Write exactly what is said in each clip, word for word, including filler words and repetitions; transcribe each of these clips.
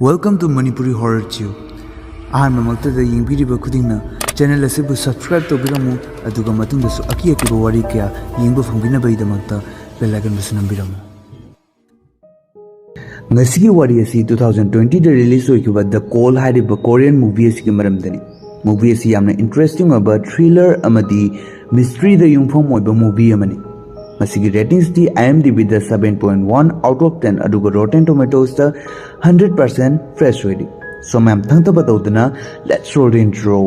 Welcome to Manipuri Horror Chew. ꯑꯍꯥꯟꯕꯃꯛꯇꯗ ꯌꯦꯡꯕꯤꯔꯤꯕ ꯈꯨꯗꯤꯡꯅ ꯆꯦꯅꯦꯜ ꯑꯁꯤꯕꯨ ꯁꯕꯁꯀ꯭ꯔꯥꯏꯕ ꯇꯧꯕꯤꯔꯝꯃꯨ, ꯑꯗꯨꯒ ꯃꯇꯨꯡꯗꯁꯨ ꯑꯀꯤ ꯑꯀꯤꯕ ꯋꯥꯔꯤ ꯀꯌꯥ ꯌꯦꯡꯕ ꯐꯪꯕꯤꯅꯕꯒꯤꯗꯃꯛꯇ ꯕꯦꯜ ꯑꯥꯏꯀꯟꯕꯨꯁꯨ ꯅꯝꯕꯤꯔꯝꯃꯨ꯫ ꯉꯁꯤꯒꯤ ꯋꯥꯔꯤ ꯑꯁꯤ ꯇꯨ ꯊꯥꯎꯖꯟ ꯇ꯭ꯋꯦꯟꯇꯤꯗ ꯔꯤꯂꯤꯁ ꯑꯣꯏꯈꯤꯕ ꯗ ꯀꯣꯜ ꯍꯥꯏꯔꯤꯕ ꯀꯣꯔꯤꯌꯟ ꯃꯨꯚꯤ ꯑꯁꯤꯒꯤ ꯃꯔꯝꯗꯅꯤ꯫ ꯃꯨꯚꯤ ꯑꯁꯤ ꯌꯥꯝꯅ ꯏꯟꯇꯔꯦꯁꯇꯤꯡ ꯑꯣꯏꯕ ꯊ꯭ꯔꯤꯂꯔ ꯑꯃꯗꯤ ꯃꯤꯁꯇ꯭ꯔꯤꯗ ꯌꯨꯝꯐꯝ ꯑꯣꯏꯕ ꯃꯨꯚꯤ ꯑꯃꯅꯤ꯫ ꯃꯁꯤꯒꯤ ꯔꯦꯇꯤꯡꯁꯇꯤ IMDbꯗ seven point one out of ten, ꯑꯗꯨꯒ Rotten Tomatoesꯇ hundred percent fresh ꯑꯣꯏꯔꯤ꯫ ꯁꯣ ꯃꯌꯥꯝ ꯊꯪꯊꯕ ꯇꯧꯗꯅ, let's roll the intro꯫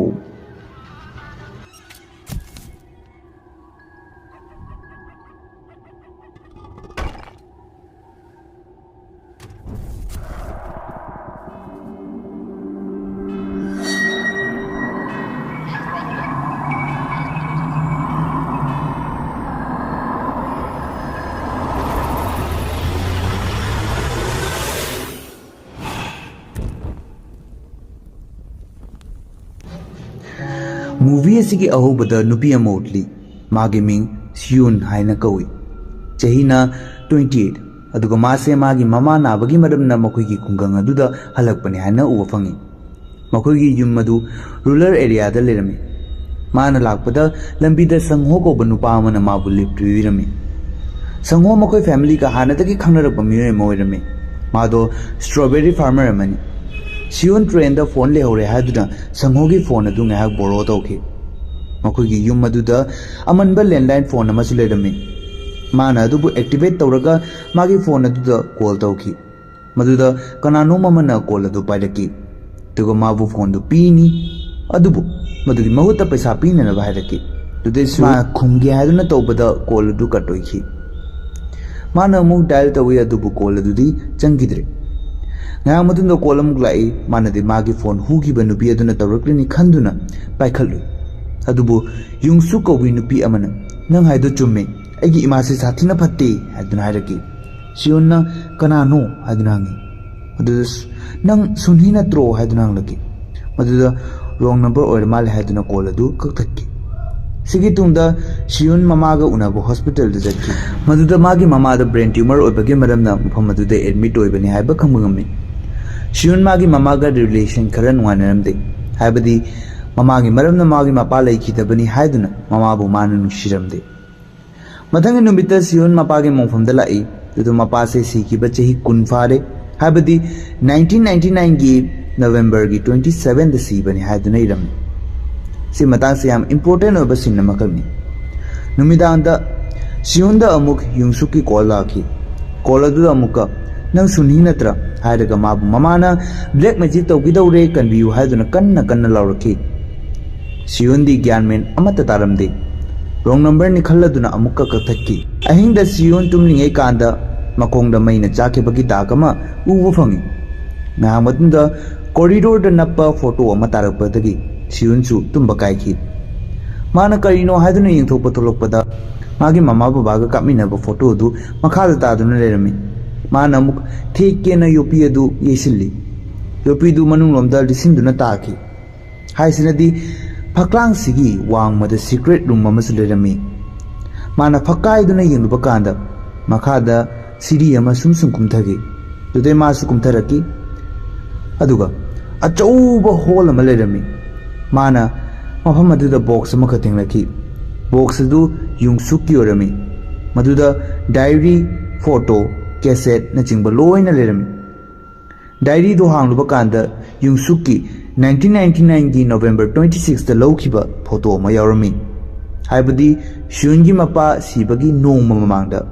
Movie ꯑꯁꯤꯒꯤ ꯑꯍꯧꯕꯗ ꯅꯨꯄꯤ ꯑꯃ ꯎꯠꯂꯤ꯫ ꯃꯥꯒꯤ ꯃꯤꯡ ꯁꯤꯌꯨꯟ ꯍꯥꯏꯅ ꯀꯧꯏ꯫ ꯆꯍꯤꯅ twenty eight, ꯑꯗꯨꯒ ꯃꯥꯁꯦ ꯃꯥꯒꯤ ꯃꯃꯥ ꯅꯥꯕꯒꯤ ꯃꯔꯝꯅ ꯃꯈꯣꯏꯒꯤ ꯈꯨꯡꯒꯪ ꯑꯗꯨꯗ ꯍꯜꯂꯛꯄꯅꯤ ꯍꯥꯏꯅ ꯎꯕ ꯐꯪꯉꯤ꯫ ꯃꯈꯣꯏꯒꯤ ꯌꯨꯝ ꯑꯗꯨ ꯔꯨꯔꯦꯜ ꯑꯦꯔꯤꯌꯥꯗ ꯂꯩꯔꯝꯃꯤ꯫ ꯃꯥꯅ ꯂꯥꯛꯄꯗ ꯂꯝꯕꯤꯗ ꯁꯪꯍꯣ ꯀꯧꯕ ꯅꯨꯄꯥ ꯑꯃꯅ ꯃꯥꯕꯨ ꯂꯤꯐ ꯄꯤꯕꯤꯔꯝꯃꯤ꯫ ꯁꯪꯍꯣ ꯃꯈꯣꯏ ꯐꯦꯃꯤꯂꯤꯒ ꯍꯥꯟꯅꯗꯒꯤ ꯈꯪꯅꯔꯛꯄ ꯃꯤꯑꯣꯏ ꯑꯃ ꯑꯣꯏꯔꯝꯃꯤ꯫ ꯃꯥꯗꯣ ꯁ꯭ꯇ꯭ꯔꯣꯕꯦꯔꯤ ꯐꯥꯔꯃꯔ ꯑꯃꯅꯤ꯫ ꯁꯤꯌꯣꯟ ꯇ꯭ꯔꯦꯟꯗ ꯐꯣꯟ ꯂꯩꯍꯧꯔꯦ ꯍꯥꯏꯗꯨꯅ ꯁꯪꯍꯣꯒꯤ ꯐꯣꯟ ꯑꯗꯨ ꯉꯥꯏꯍꯥꯛ ꯕꯣꯔꯣ ꯇꯧꯈꯤ꯫ ꯃꯈꯣꯏꯒꯤ ꯌꯨꯝ ꯑꯗꯨꯗ ꯑꯃꯟꯕ ꯂꯦꯟꯂꯥꯏꯟ ꯐꯣꯟ ꯑꯃꯁꯨ ꯂꯩꯔꯝꯃꯤ꯫ ꯃꯥꯅ ꯑꯗꯨꯕꯨ ꯑꯦꯛꯇꯤꯚꯦꯠ ꯇꯧꯔꯒ ꯃꯥꯒꯤ ꯐꯣꯟ ꯑꯗꯨꯗ ꯀꯣꯜ ꯇꯧꯈꯤ꯫ ꯃꯗꯨꯗ ꯀꯅꯥꯅꯣꯝ ꯑꯃꯅ ꯀꯣꯜ ꯑꯗꯨ ꯄꯥꯏꯔꯛꯈꯤ, ꯑꯗꯨꯒ ꯃꯥꯕꯨ ꯐꯣꯟꯗꯨ ꯄꯤꯅꯤ, ꯑꯗꯨꯕꯨ ꯃꯗꯨꯒꯤ ꯃꯍꯨꯠꯇ ꯄꯩꯁꯥ ꯄꯤꯅꯅꯕ ꯍꯥꯏꯔꯛꯈꯤ꯫ ꯑꯗꯨꯗꯩꯁꯨ ꯃꯥ ꯈꯨꯝꯒꯦ ꯍꯥꯏꯗꯨꯅ ꯇꯧꯕꯗ ꯀꯣꯜ ꯑꯗꯨ ꯀꯠ ꯑꯣꯏꯈꯤ꯫ ꯃꯥꯅ ꯑꯃꯨꯛ ꯗꯥꯏꯜ ꯇꯧꯏ, ꯑꯗꯨꯕꯨ ꯀꯣꯜ ꯑꯗꯨꯗꯤ ꯆꯪꯈꯤꯗ꯭ꯔꯦ꯫ ꯉꯥꯏꯍꯥꯛ ꯃꯇꯨꯡꯗ ꯀꯣꯜ ꯑꯃꯨꯛ ꯂꯥꯛꯏ꯫ ꯃꯥꯅꯗꯤ ꯃꯥꯒꯤ ꯐꯣꯟ ꯍꯨꯈꯤꯕ ꯅꯨꯄꯤ ꯑꯗꯨꯅ ꯇꯧꯔꯛꯂꯤꯅꯤ ꯈꯟꯗꯨꯅ ꯄꯥꯏꯈꯠꯂꯨꯏ꯫ ꯑꯗꯨꯕꯨ ꯌꯨꯡꯁꯨ ꯀꯧꯕꯤ ꯅꯨꯄꯤ ꯑꯃꯅ, "ꯅꯪ ꯍꯥꯏꯗꯣ ꯆꯨꯝꯃꯦ, ꯑꯩꯒꯤ ꯏꯃꯥꯁꯦ ꯁꯥꯊꯤꯅ ꯐꯠꯇꯦ" ꯍꯥꯏꯗꯨꯅ ꯍꯥꯏꯔꯛꯈꯤ꯫ ꯁꯤꯌꯣꯟꯅ, "ꯀꯅꯥꯅꯣ?" ꯍꯥꯏꯗꯨꯅ ꯍꯪꯉꯤ꯫ ꯑꯗꯨꯗ ꯁ-, "ꯅꯪ ꯁꯨꯟꯍꯤ ꯅꯠꯇ꯭ꯔꯣ?" ꯍꯥꯏꯗꯨꯅ ꯍꯪꯂꯛꯈꯤ꯫ ꯃꯗꯨꯗ "ꯔꯣꯡ ꯅꯝꯕꯔ ꯑꯣꯏꯔ ꯃꯥꯜꯂꯦ" ꯍꯥꯏꯗꯨꯅ ꯀꯣꯜ ꯑꯗꯨ ꯀꯛꯊꯠꯈꯤ꯫ ꯁꯤꯒꯤ ꯇꯨꯡꯗ ꯁꯤꯌꯨꯟ ꯃꯃꯥꯒ ꯎꯅꯕ ꯍꯣꯁꯄꯤꯇꯥꯜꯗ ꯆꯠꯈꯤ꯫ ꯃꯗꯨꯗ ꯃꯥꯒꯤ ꯃꯃꯥꯗ ꯕ꯭ꯔꯦꯟ ꯇ꯭ꯌꯨꯃꯔ ꯑꯣꯏꯕꯒꯤ ꯃꯔꯝꯅ ꯃꯐꯝ ꯑꯗꯨꯗ ꯑꯦꯗꯃꯤꯠ ꯑꯣꯏꯕꯅꯤ ꯍꯥꯏꯕ ꯈꯪꯕ ꯉꯝꯃꯤ꯫ ꯁꯤꯌꯨꯟ ꯃꯥꯒꯤ ꯃꯃꯥꯒ ꯔꯤꯂꯦꯁꯟ ꯈꯔ ꯅꯨꯡꯉꯥꯏꯅꯔꯝꯗꯦ꯫ ꯍꯥꯏꯕꯗꯤ ꯃꯃꯥꯒꯤ ꯃꯔꯝꯅ ꯃꯥꯒꯤ ꯃꯄꯥ ꯂꯩꯈꯤꯗꯕꯅꯤ ꯍꯥꯏꯗꯨꯅ ꯃꯃꯥꯕꯨ ꯃꯥꯅ ꯅꯨꯡꯁꯤꯔꯝꯗꯦ꯫ ꯃꯊꯪꯒꯤ ꯅꯨꯃꯤꯠꯇ ꯁꯤꯌꯨꯟ ꯃꯄꯥꯒꯤ ꯃꯣꯡꯐꯝꯗ ꯂꯥꯛꯏ꯫ ꯑꯗꯨꯗ ꯃꯄꯥꯁꯦ ꯁꯤꯈꯤꯕ ꯆꯍꯤ ꯀꯨꯟ ꯐꯥꯔꯦ, ꯍꯥꯏꯕꯗꯤ ꯅꯥꯏꯟꯇꯤꯟ ꯅꯥꯏꯟꯇꯤ ꯅꯥꯏꯟꯒꯤ ꯅꯕꯦꯝꯕꯔꯒꯤ ꯇ꯭ꯋꯦꯟꯇꯤ ꯁꯚꯦꯟꯗ ꯁꯤꯕꯅꯤ ꯍꯥꯏꯗꯨꯅ ꯏꯔꯝꯃꯤ꯫ ꯁꯤ ꯃꯇꯥꯡꯁꯦ ꯌꯥꯝ ꯏꯝꯄꯣꯔꯇꯦꯟ ꯑꯣꯏꯕ ꯁꯤꯟ ꯑꯃꯈꯛꯅꯤ꯫ ꯅꯨꯃꯤꯗꯥꯡꯗ ꯁꯤꯌꯨꯟꯗ ꯑꯃꯨꯛ ꯌꯨꯡꯁꯨꯛꯀꯤ ꯀꯣꯜ ꯂꯥꯛꯈꯤ꯫ ꯀꯣꯜ ꯑꯗꯨꯗ ꯑꯃꯨꯛꯀ "ꯅꯪ ꯁꯨꯟꯍꯤ ꯅꯠꯇ꯭ꯔꯥ?" ꯍꯥꯏꯔꯒ ꯃꯥꯕꯨ ꯃꯃꯥꯅ ꯕ꯭ꯂꯦꯛ ꯃꯦꯖꯤꯛ ꯇꯧꯈꯤꯗꯧꯔꯦ, ꯀꯟꯕꯤꯌꯨ ꯍꯥꯏꯗꯨꯅ ꯀꯟꯅ ꯀꯟꯅ ꯂꯥꯎꯔꯛꯈꯤ꯫ ꯁꯤꯌꯨꯟꯗꯤ ꯒ꯭ꯌꯥꯟ ꯃꯦꯟ ꯑꯃꯠꯇ ꯇꯥꯔꯝꯗꯦ꯫ ꯔꯣꯡ ꯅꯝꯕꯔꯅꯤ ꯈꯜꯂꯗꯨꯅ ꯑꯃꯨꯛꯀ ꯀꯛꯊꯠꯈꯤ꯫ ꯑꯍꯤꯡꯗ ꯁꯤꯌꯨꯟ ꯇꯨꯝꯂꯤꯉꯩ ꯀꯥꯟꯗ ꯃꯈꯣꯡꯗ ꯃꯩꯅ ꯆꯥꯛꯈꯤꯕꯒꯤ ꯗꯥꯛ ꯑꯃ ꯎꯕ ꯐꯪꯉꯤ꯫ ꯉꯥꯏꯍꯥꯛ ꯃꯇꯨꯡꯗ ꯀꯣꯔꯤꯗꯣꯔꯗ ꯅꯞꯄ ꯐꯣꯇꯣ ꯑꯃ ꯇꯥꯔꯛꯄꯗꯒꯤ ꯁꯤꯌꯨꯟꯁꯨ ꯇꯨꯝꯕ ꯀꯥꯏꯈꯤ꯫ ꯃꯥꯅ ꯀꯔꯤꯅꯣ ꯍꯥꯏꯗꯨꯅ ꯌꯦꯡꯊꯣꯛꯄ ꯊꯣꯛꯂꯛꯄꯗ ꯃꯥꯒꯤ ꯃꯃꯥ ꯕꯕꯥꯒ ꯀꯥꯞꯃꯤꯟꯅꯕ ꯐꯣꯇꯣ ꯑꯗꯨ ꯃꯈꯥꯗ ꯇꯥꯗꯨꯅ ꯂꯩꯔꯝꯃꯤ꯫ ꯃꯥꯅ ꯑꯃꯨꯛ ꯊꯦꯛꯀꯦꯅ ꯌꯣꯄꯤ ꯑꯗꯨ ꯌꯩꯁꯤꯜꯂꯤ꯫ ꯌꯣꯄꯤꯗꯨ ꯃꯅꯨꯡꯂꯣꯝꯗ ꯂꯤꯁꯤꯟꯗꯨꯅ ꯇꯥꯈꯤ꯫ ꯍꯥꯏꯁꯤꯅꯗꯤ ꯐꯛꯂꯥꯡꯁꯤꯒꯤ ꯋꯥꯡꯃꯗ ꯁꯤꯀ꯭ꯔꯦꯠ ꯔꯨꯝ ꯑꯃꯁꯨ ꯂꯩꯔꯝꯃꯤ꯫ ꯃꯥꯅ ꯐꯛꯀꯥꯏꯗꯨꯅ ꯌꯦꯡꯂꯨꯕ ꯀꯥꯟꯗ ꯃꯈꯥꯗ ꯁꯤꯔꯤ ꯑꯃ ꯁꯨꯝ ꯁꯨꯝ ꯀꯨꯝꯊꯈꯤ꯫ ꯑꯗꯨꯗꯩ ꯃꯥꯁꯨ ꯀꯨꯝꯊꯔꯛꯈꯤ꯫ ꯑꯗꯨꯒ ꯑꯆꯧꯕ ꯍꯣꯜ ꯑꯃ ꯂꯩꯔꯝꯃꯤ꯫ ꯃꯥꯅ ꯃꯐꯝ ꯑꯗꯨꯗ ꯕꯣꯛꯁ ꯑꯃꯈꯛ ꯊꯦꯡꯅꯈꯤ꯫ ꯕꯣꯛꯁ ꯑꯗꯨ ꯌꯨꯡꯁꯨꯛꯀꯤ ꯑꯣꯏꯔꯝꯃꯤ꯫ ꯃꯗꯨꯗ ꯗꯥꯏꯔꯤ, ꯐꯣꯇꯣ, ꯀꯦꯁꯦꯠꯅꯆꯤꯡꯕ ꯂꯣꯏꯅ ꯂꯩꯔꯝꯃꯤ꯫ ꯗꯥꯏꯔꯤꯗꯨ ꯍꯥꯡꯂꯨꯕ ꯀꯥꯟꯗ ꯌꯨꯡꯁꯨꯛꯀꯤ ꯅꯥꯏꯟꯇꯤꯟ ꯅꯥꯏꯟꯇꯤ ꯅꯥꯏꯟꯒꯤ ꯅꯕꯦꯝꯕꯔ ꯇ꯭ꯋꯦꯟꯇꯤ ꯁꯤꯛꯁꯇ ꯂꯧꯈꯤꯕ ꯐꯣꯇꯣ ꯑꯃ ꯌꯥꯎꯔꯝꯃꯤ꯫ ꯍꯥꯏꯕꯗꯤ ꯁꯤꯌꯨꯟꯒꯤ ꯃꯄꯥ ꯁꯤꯕꯒꯤ ꯅꯣꯡꯃ ꯃꯃꯥꯡꯗ꯫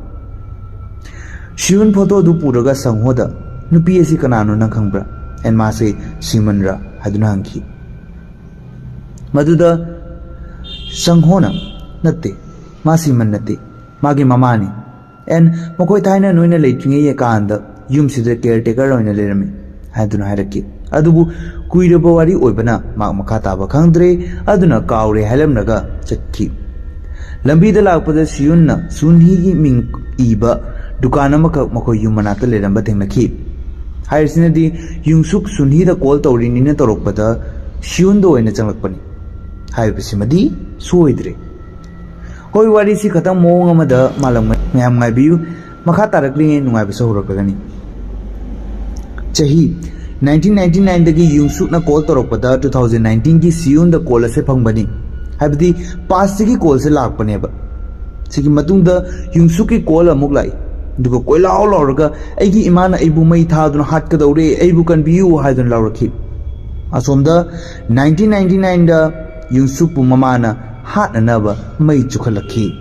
ꯁꯤꯌꯨꯟ ꯐꯣꯇꯣꯗꯨ ꯄꯨꯔꯒ ꯁꯪꯍꯣꯗ, "ꯅꯨꯄꯤ ꯑꯁꯤ ꯀꯅꯥꯅꯣ ꯅꯪ ꯈꯪꯕ꯭ꯔꯥ? ꯑꯦꯟ ꯃꯥꯁꯦ ꯁꯤꯃꯟꯔꯥ?" ꯍꯥꯏꯗꯨꯅ ꯍꯪꯈꯤ꯫ ꯃꯗꯨꯗ ꯁꯪꯍꯣꯅ, "ꯅꯠꯇꯦ, ꯃꯥ ꯁꯤꯃꯟ ꯅꯠꯇꯦ, ꯃꯥꯒꯤ ꯃꯃꯥꯅꯤ꯫ ꯑꯦꯟ ꯃꯈꯣꯏ ꯊꯥꯏꯅ ꯅꯣꯏꯅ ꯂꯩꯇ꯭ꯔꯤꯉꯩ ꯀꯥꯟꯗ ꯌꯨꯝꯁꯤꯗ ꯀꯦꯌꯔ ꯇꯦꯀꯔ ꯑꯣꯏꯅ ꯂꯩꯔꯝꯃꯤ" ꯍꯥꯏꯗꯨꯅ ꯍꯥꯏꯔꯛꯈꯤ꯫ ꯑꯗꯨꯕꯨ ꯀꯨꯏꯔꯕ ꯋꯥꯔꯤ ꯑꯣꯏꯕꯅ ꯃꯍꯥꯛ ꯃꯈꯥ ꯇꯥꯕ ꯈꯪꯗ꯭ꯔꯦ, ꯑꯗꯨꯅ ꯀꯥꯎꯔꯦ ꯍꯥꯏꯂꯝꯂꯒ ꯆꯠꯈꯤ꯫ ꯂꯝꯕꯤꯗ ꯂꯥꯛꯄꯗ ꯁꯤꯌꯨꯟꯅ ꯁꯨꯟꯍꯤꯒꯤ ꯃꯤꯡ ꯏꯕ ꯗꯨꯀꯥꯟ ꯑꯃꯈꯛ ꯃꯈꯣꯏ ꯌꯨꯝ ꯃꯅꯥꯛꯇ ꯂꯩꯔꯝꯕ ꯊꯦꯡꯅꯈꯤ꯫ ꯍꯥꯏꯔꯤꯁꯤꯅꯗꯤ ꯌꯨꯡꯁꯨꯛ ꯁꯨꯟꯍꯤꯗ ꯀꯣꯜ ꯇꯧꯔꯤꯅꯤꯅ ꯇꯧꯔꯛꯄꯗ ꯁꯤꯌꯨꯟꯗ ꯑꯣꯏꯅ ꯆꯪꯂꯛꯄꯅꯤ꯫ ꯍꯥꯏꯕꯁꯤꯃꯗꯤ ꯁꯣꯏꯗ꯭ꯔꯦ꯫ ꯍꯣꯏ, ꯋꯥꯔꯤꯁꯤ ꯈꯇꯪ ꯃꯑꯣꯡ ꯑꯃꯗ ꯃꯥꯜꯂꯝꯒꯅꯤ꯫ ꯃꯌꯥꯝ ꯉꯥꯏꯕꯤꯌꯨ, ꯃꯈꯥ ꯇꯥꯔꯛꯂꯤꯉꯩ ꯅꯨꯡꯉꯥꯏꯕꯁꯨ ꯍꯧꯔꯛꯂꯒꯅꯤ꯫ ꯆꯍꯤ ꯅꯥꯏꯟꯇꯤꯟ ꯅꯥꯏꯟꯇꯤ ꯅꯥꯏꯟꯗꯒꯤ ꯌꯨꯡꯁꯨꯛꯅ ꯀꯣꯜ ꯇꯧꯔꯛꯄꯗ ꯇꯨ ꯊꯥꯎꯖꯟ ꯅꯥꯏꯟꯇꯤꯟꯒꯤ ꯁꯤꯌꯨꯟꯗ ꯀꯣꯜ ꯑꯁꯦ ꯐꯪꯕꯅꯤ꯫ ꯍꯥꯏꯕꯗꯤ ꯄꯥꯁꯁꯤꯒꯤ ꯀꯣꯜꯁꯦ ꯂꯥꯛꯄꯅꯦꯕ꯫ ꯁꯤꯒꯤ ꯃꯇꯨꯡꯗ ꯌꯨꯡꯁꯨꯛꯀꯤ ꯀꯣꯜ ꯑꯃꯨꯛ ꯂꯥꯛꯏ꯫ ꯑꯗꯨꯒ ꯀꯣꯏꯂꯥꯎ ꯂꯥꯎꯔꯒ, "ꯑꯩꯒꯤ ꯏꯃꯥꯅ ꯑꯩꯕꯨ ꯃꯩ ꯊꯥꯗꯨꯅ ꯍꯥꯠꯀꯗꯧꯔꯦ, ꯑꯩꯕꯨ ꯀꯟꯕꯤꯌꯨ" ꯍꯥꯏꯗꯨꯅ ꯂꯥꯎꯔꯛꯈꯤ꯫ ꯑꯁꯣꯝꯗ ꯅꯥꯏꯟꯇꯤꯟ ꯅꯥꯏꯟꯇꯤ ꯅꯥꯏꯟꯗ ꯌꯨꯡꯁꯨꯛꯄꯨ ꯃꯃꯥꯅ ꯍꯥꯠꯅꯅꯕ ꯃꯩ ꯆꯨꯈꯠꯂꯛꯈꯤ꯫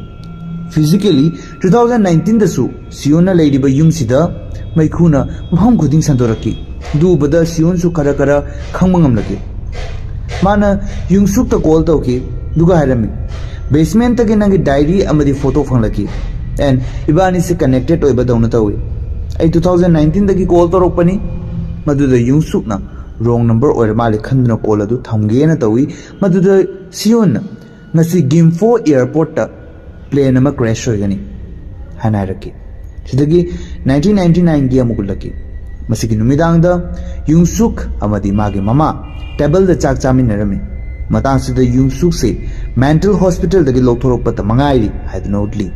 ꯐꯤꯖꯤꯀꯦꯂꯤ ꯇꯨ ꯊꯥꯎꯖꯟ ꯅꯥꯏꯟꯇꯤꯟꯗꯁꯨ ꯁꯤꯌꯣꯟꯅ ꯂꯩꯔꯤꯕ ꯌꯨꯝꯁꯤꯗ ꯃꯩꯈꯨꯅ ꯃꯐꯝ ꯈꯨꯗꯤꯡ ꯁꯟꯗꯣꯔꯛꯈꯤ꯫ ꯑꯗꯨ ꯎꯕꯗ ꯁꯤꯌꯣꯟꯁꯨ ꯈꯔ ꯈꯔ ꯈꯪꯕ ꯉꯝꯂꯛꯈꯤ꯫ ꯃꯥꯅ ꯌꯨꯡꯁꯨꯛꯇ ꯀꯣꯜ ꯇꯧꯈꯤ, ꯑꯗꯨꯒ ꯍꯥꯏꯔꯝꯃꯤ, "ꯕꯦꯁꯃꯦꯟꯠꯇꯒꯤ ꯅꯪꯒꯤ ꯗꯥꯏꯔꯤ ꯑꯃꯗꯤ ꯐꯣꯇꯣ ꯐꯪꯂꯛꯈꯤ꯫ ꯑꯦꯟ ꯏꯕꯥꯅꯤꯁꯦ ꯀꯅꯦꯛꯇꯦꯗ ꯑꯣꯏꯕꯗꯧꯅ ꯇꯧꯏ꯫ ꯑꯩ ꯇꯨ ꯊꯥꯎꯖꯟ ꯅꯥꯏꯟꯇꯤꯟꯗꯒꯤ ꯀꯣꯜ ꯇꯧꯔꯛꯄꯅꯤ"꯫ ꯃꯗꯨꯗ ꯌꯨꯡꯁꯨꯛꯅ ꯔꯣꯡ ꯅꯝꯕꯔ ꯑꯣꯏꯔ ꯃꯥꯜꯂꯦ ꯈꯟꯗꯨꯅ ꯀꯣꯜ ꯑꯗꯨ ꯊꯝꯒꯦꯅ ꯇꯧꯏ꯫ ꯃꯗꯨꯗ ꯁꯤꯌꯣꯟꯅ, "ꯉꯁꯤ ꯒꯤꯝꯐꯣ ꯑꯦꯌꯔꯄꯣꯔꯠꯇ ꯄ꯭ꯂꯦꯟ ꯑꯃ ꯀ꯭ꯔꯦꯁ ꯑꯣꯏꯒꯅꯤ" ꯍꯥꯏꯅ ꯍꯥꯏꯔꯛꯈꯤ꯫ ꯁꯤꯗꯒꯤ ꯅꯥꯏꯟꯇꯤꯟ ꯅꯥꯏꯟꯇꯤ ꯅꯥꯏꯟꯒꯤ ꯑꯃꯨꯛ ꯎꯠꯂꯛꯈꯤ꯫ ꯃꯁꯤꯒꯤ ꯅꯨꯃꯤꯗꯥꯡꯗ ꯌꯨꯡꯁꯨꯛ ꯑꯃꯗꯤ ꯃꯥꯒꯤ ꯃꯃꯥ ꯇꯦꯕꯜꯗ ꯆꯥꯛ ꯆꯥꯃꯤꯟꯅꯔꯝꯃꯤ꯫ ꯃꯇꯥꯡꯁꯤꯗ ꯌꯨꯡꯁꯨꯛꯁꯦ ꯃꯦꯟꯇꯜ ꯍꯣꯁꯄꯤꯇꯥꯜꯗꯒꯤ ꯂꯧꯊꯣꯔꯛꯄꯇ ꯃꯉꯥꯏꯔꯤ ꯍꯥꯏꯗꯨꯅ ꯎꯠꯂꯤ꯫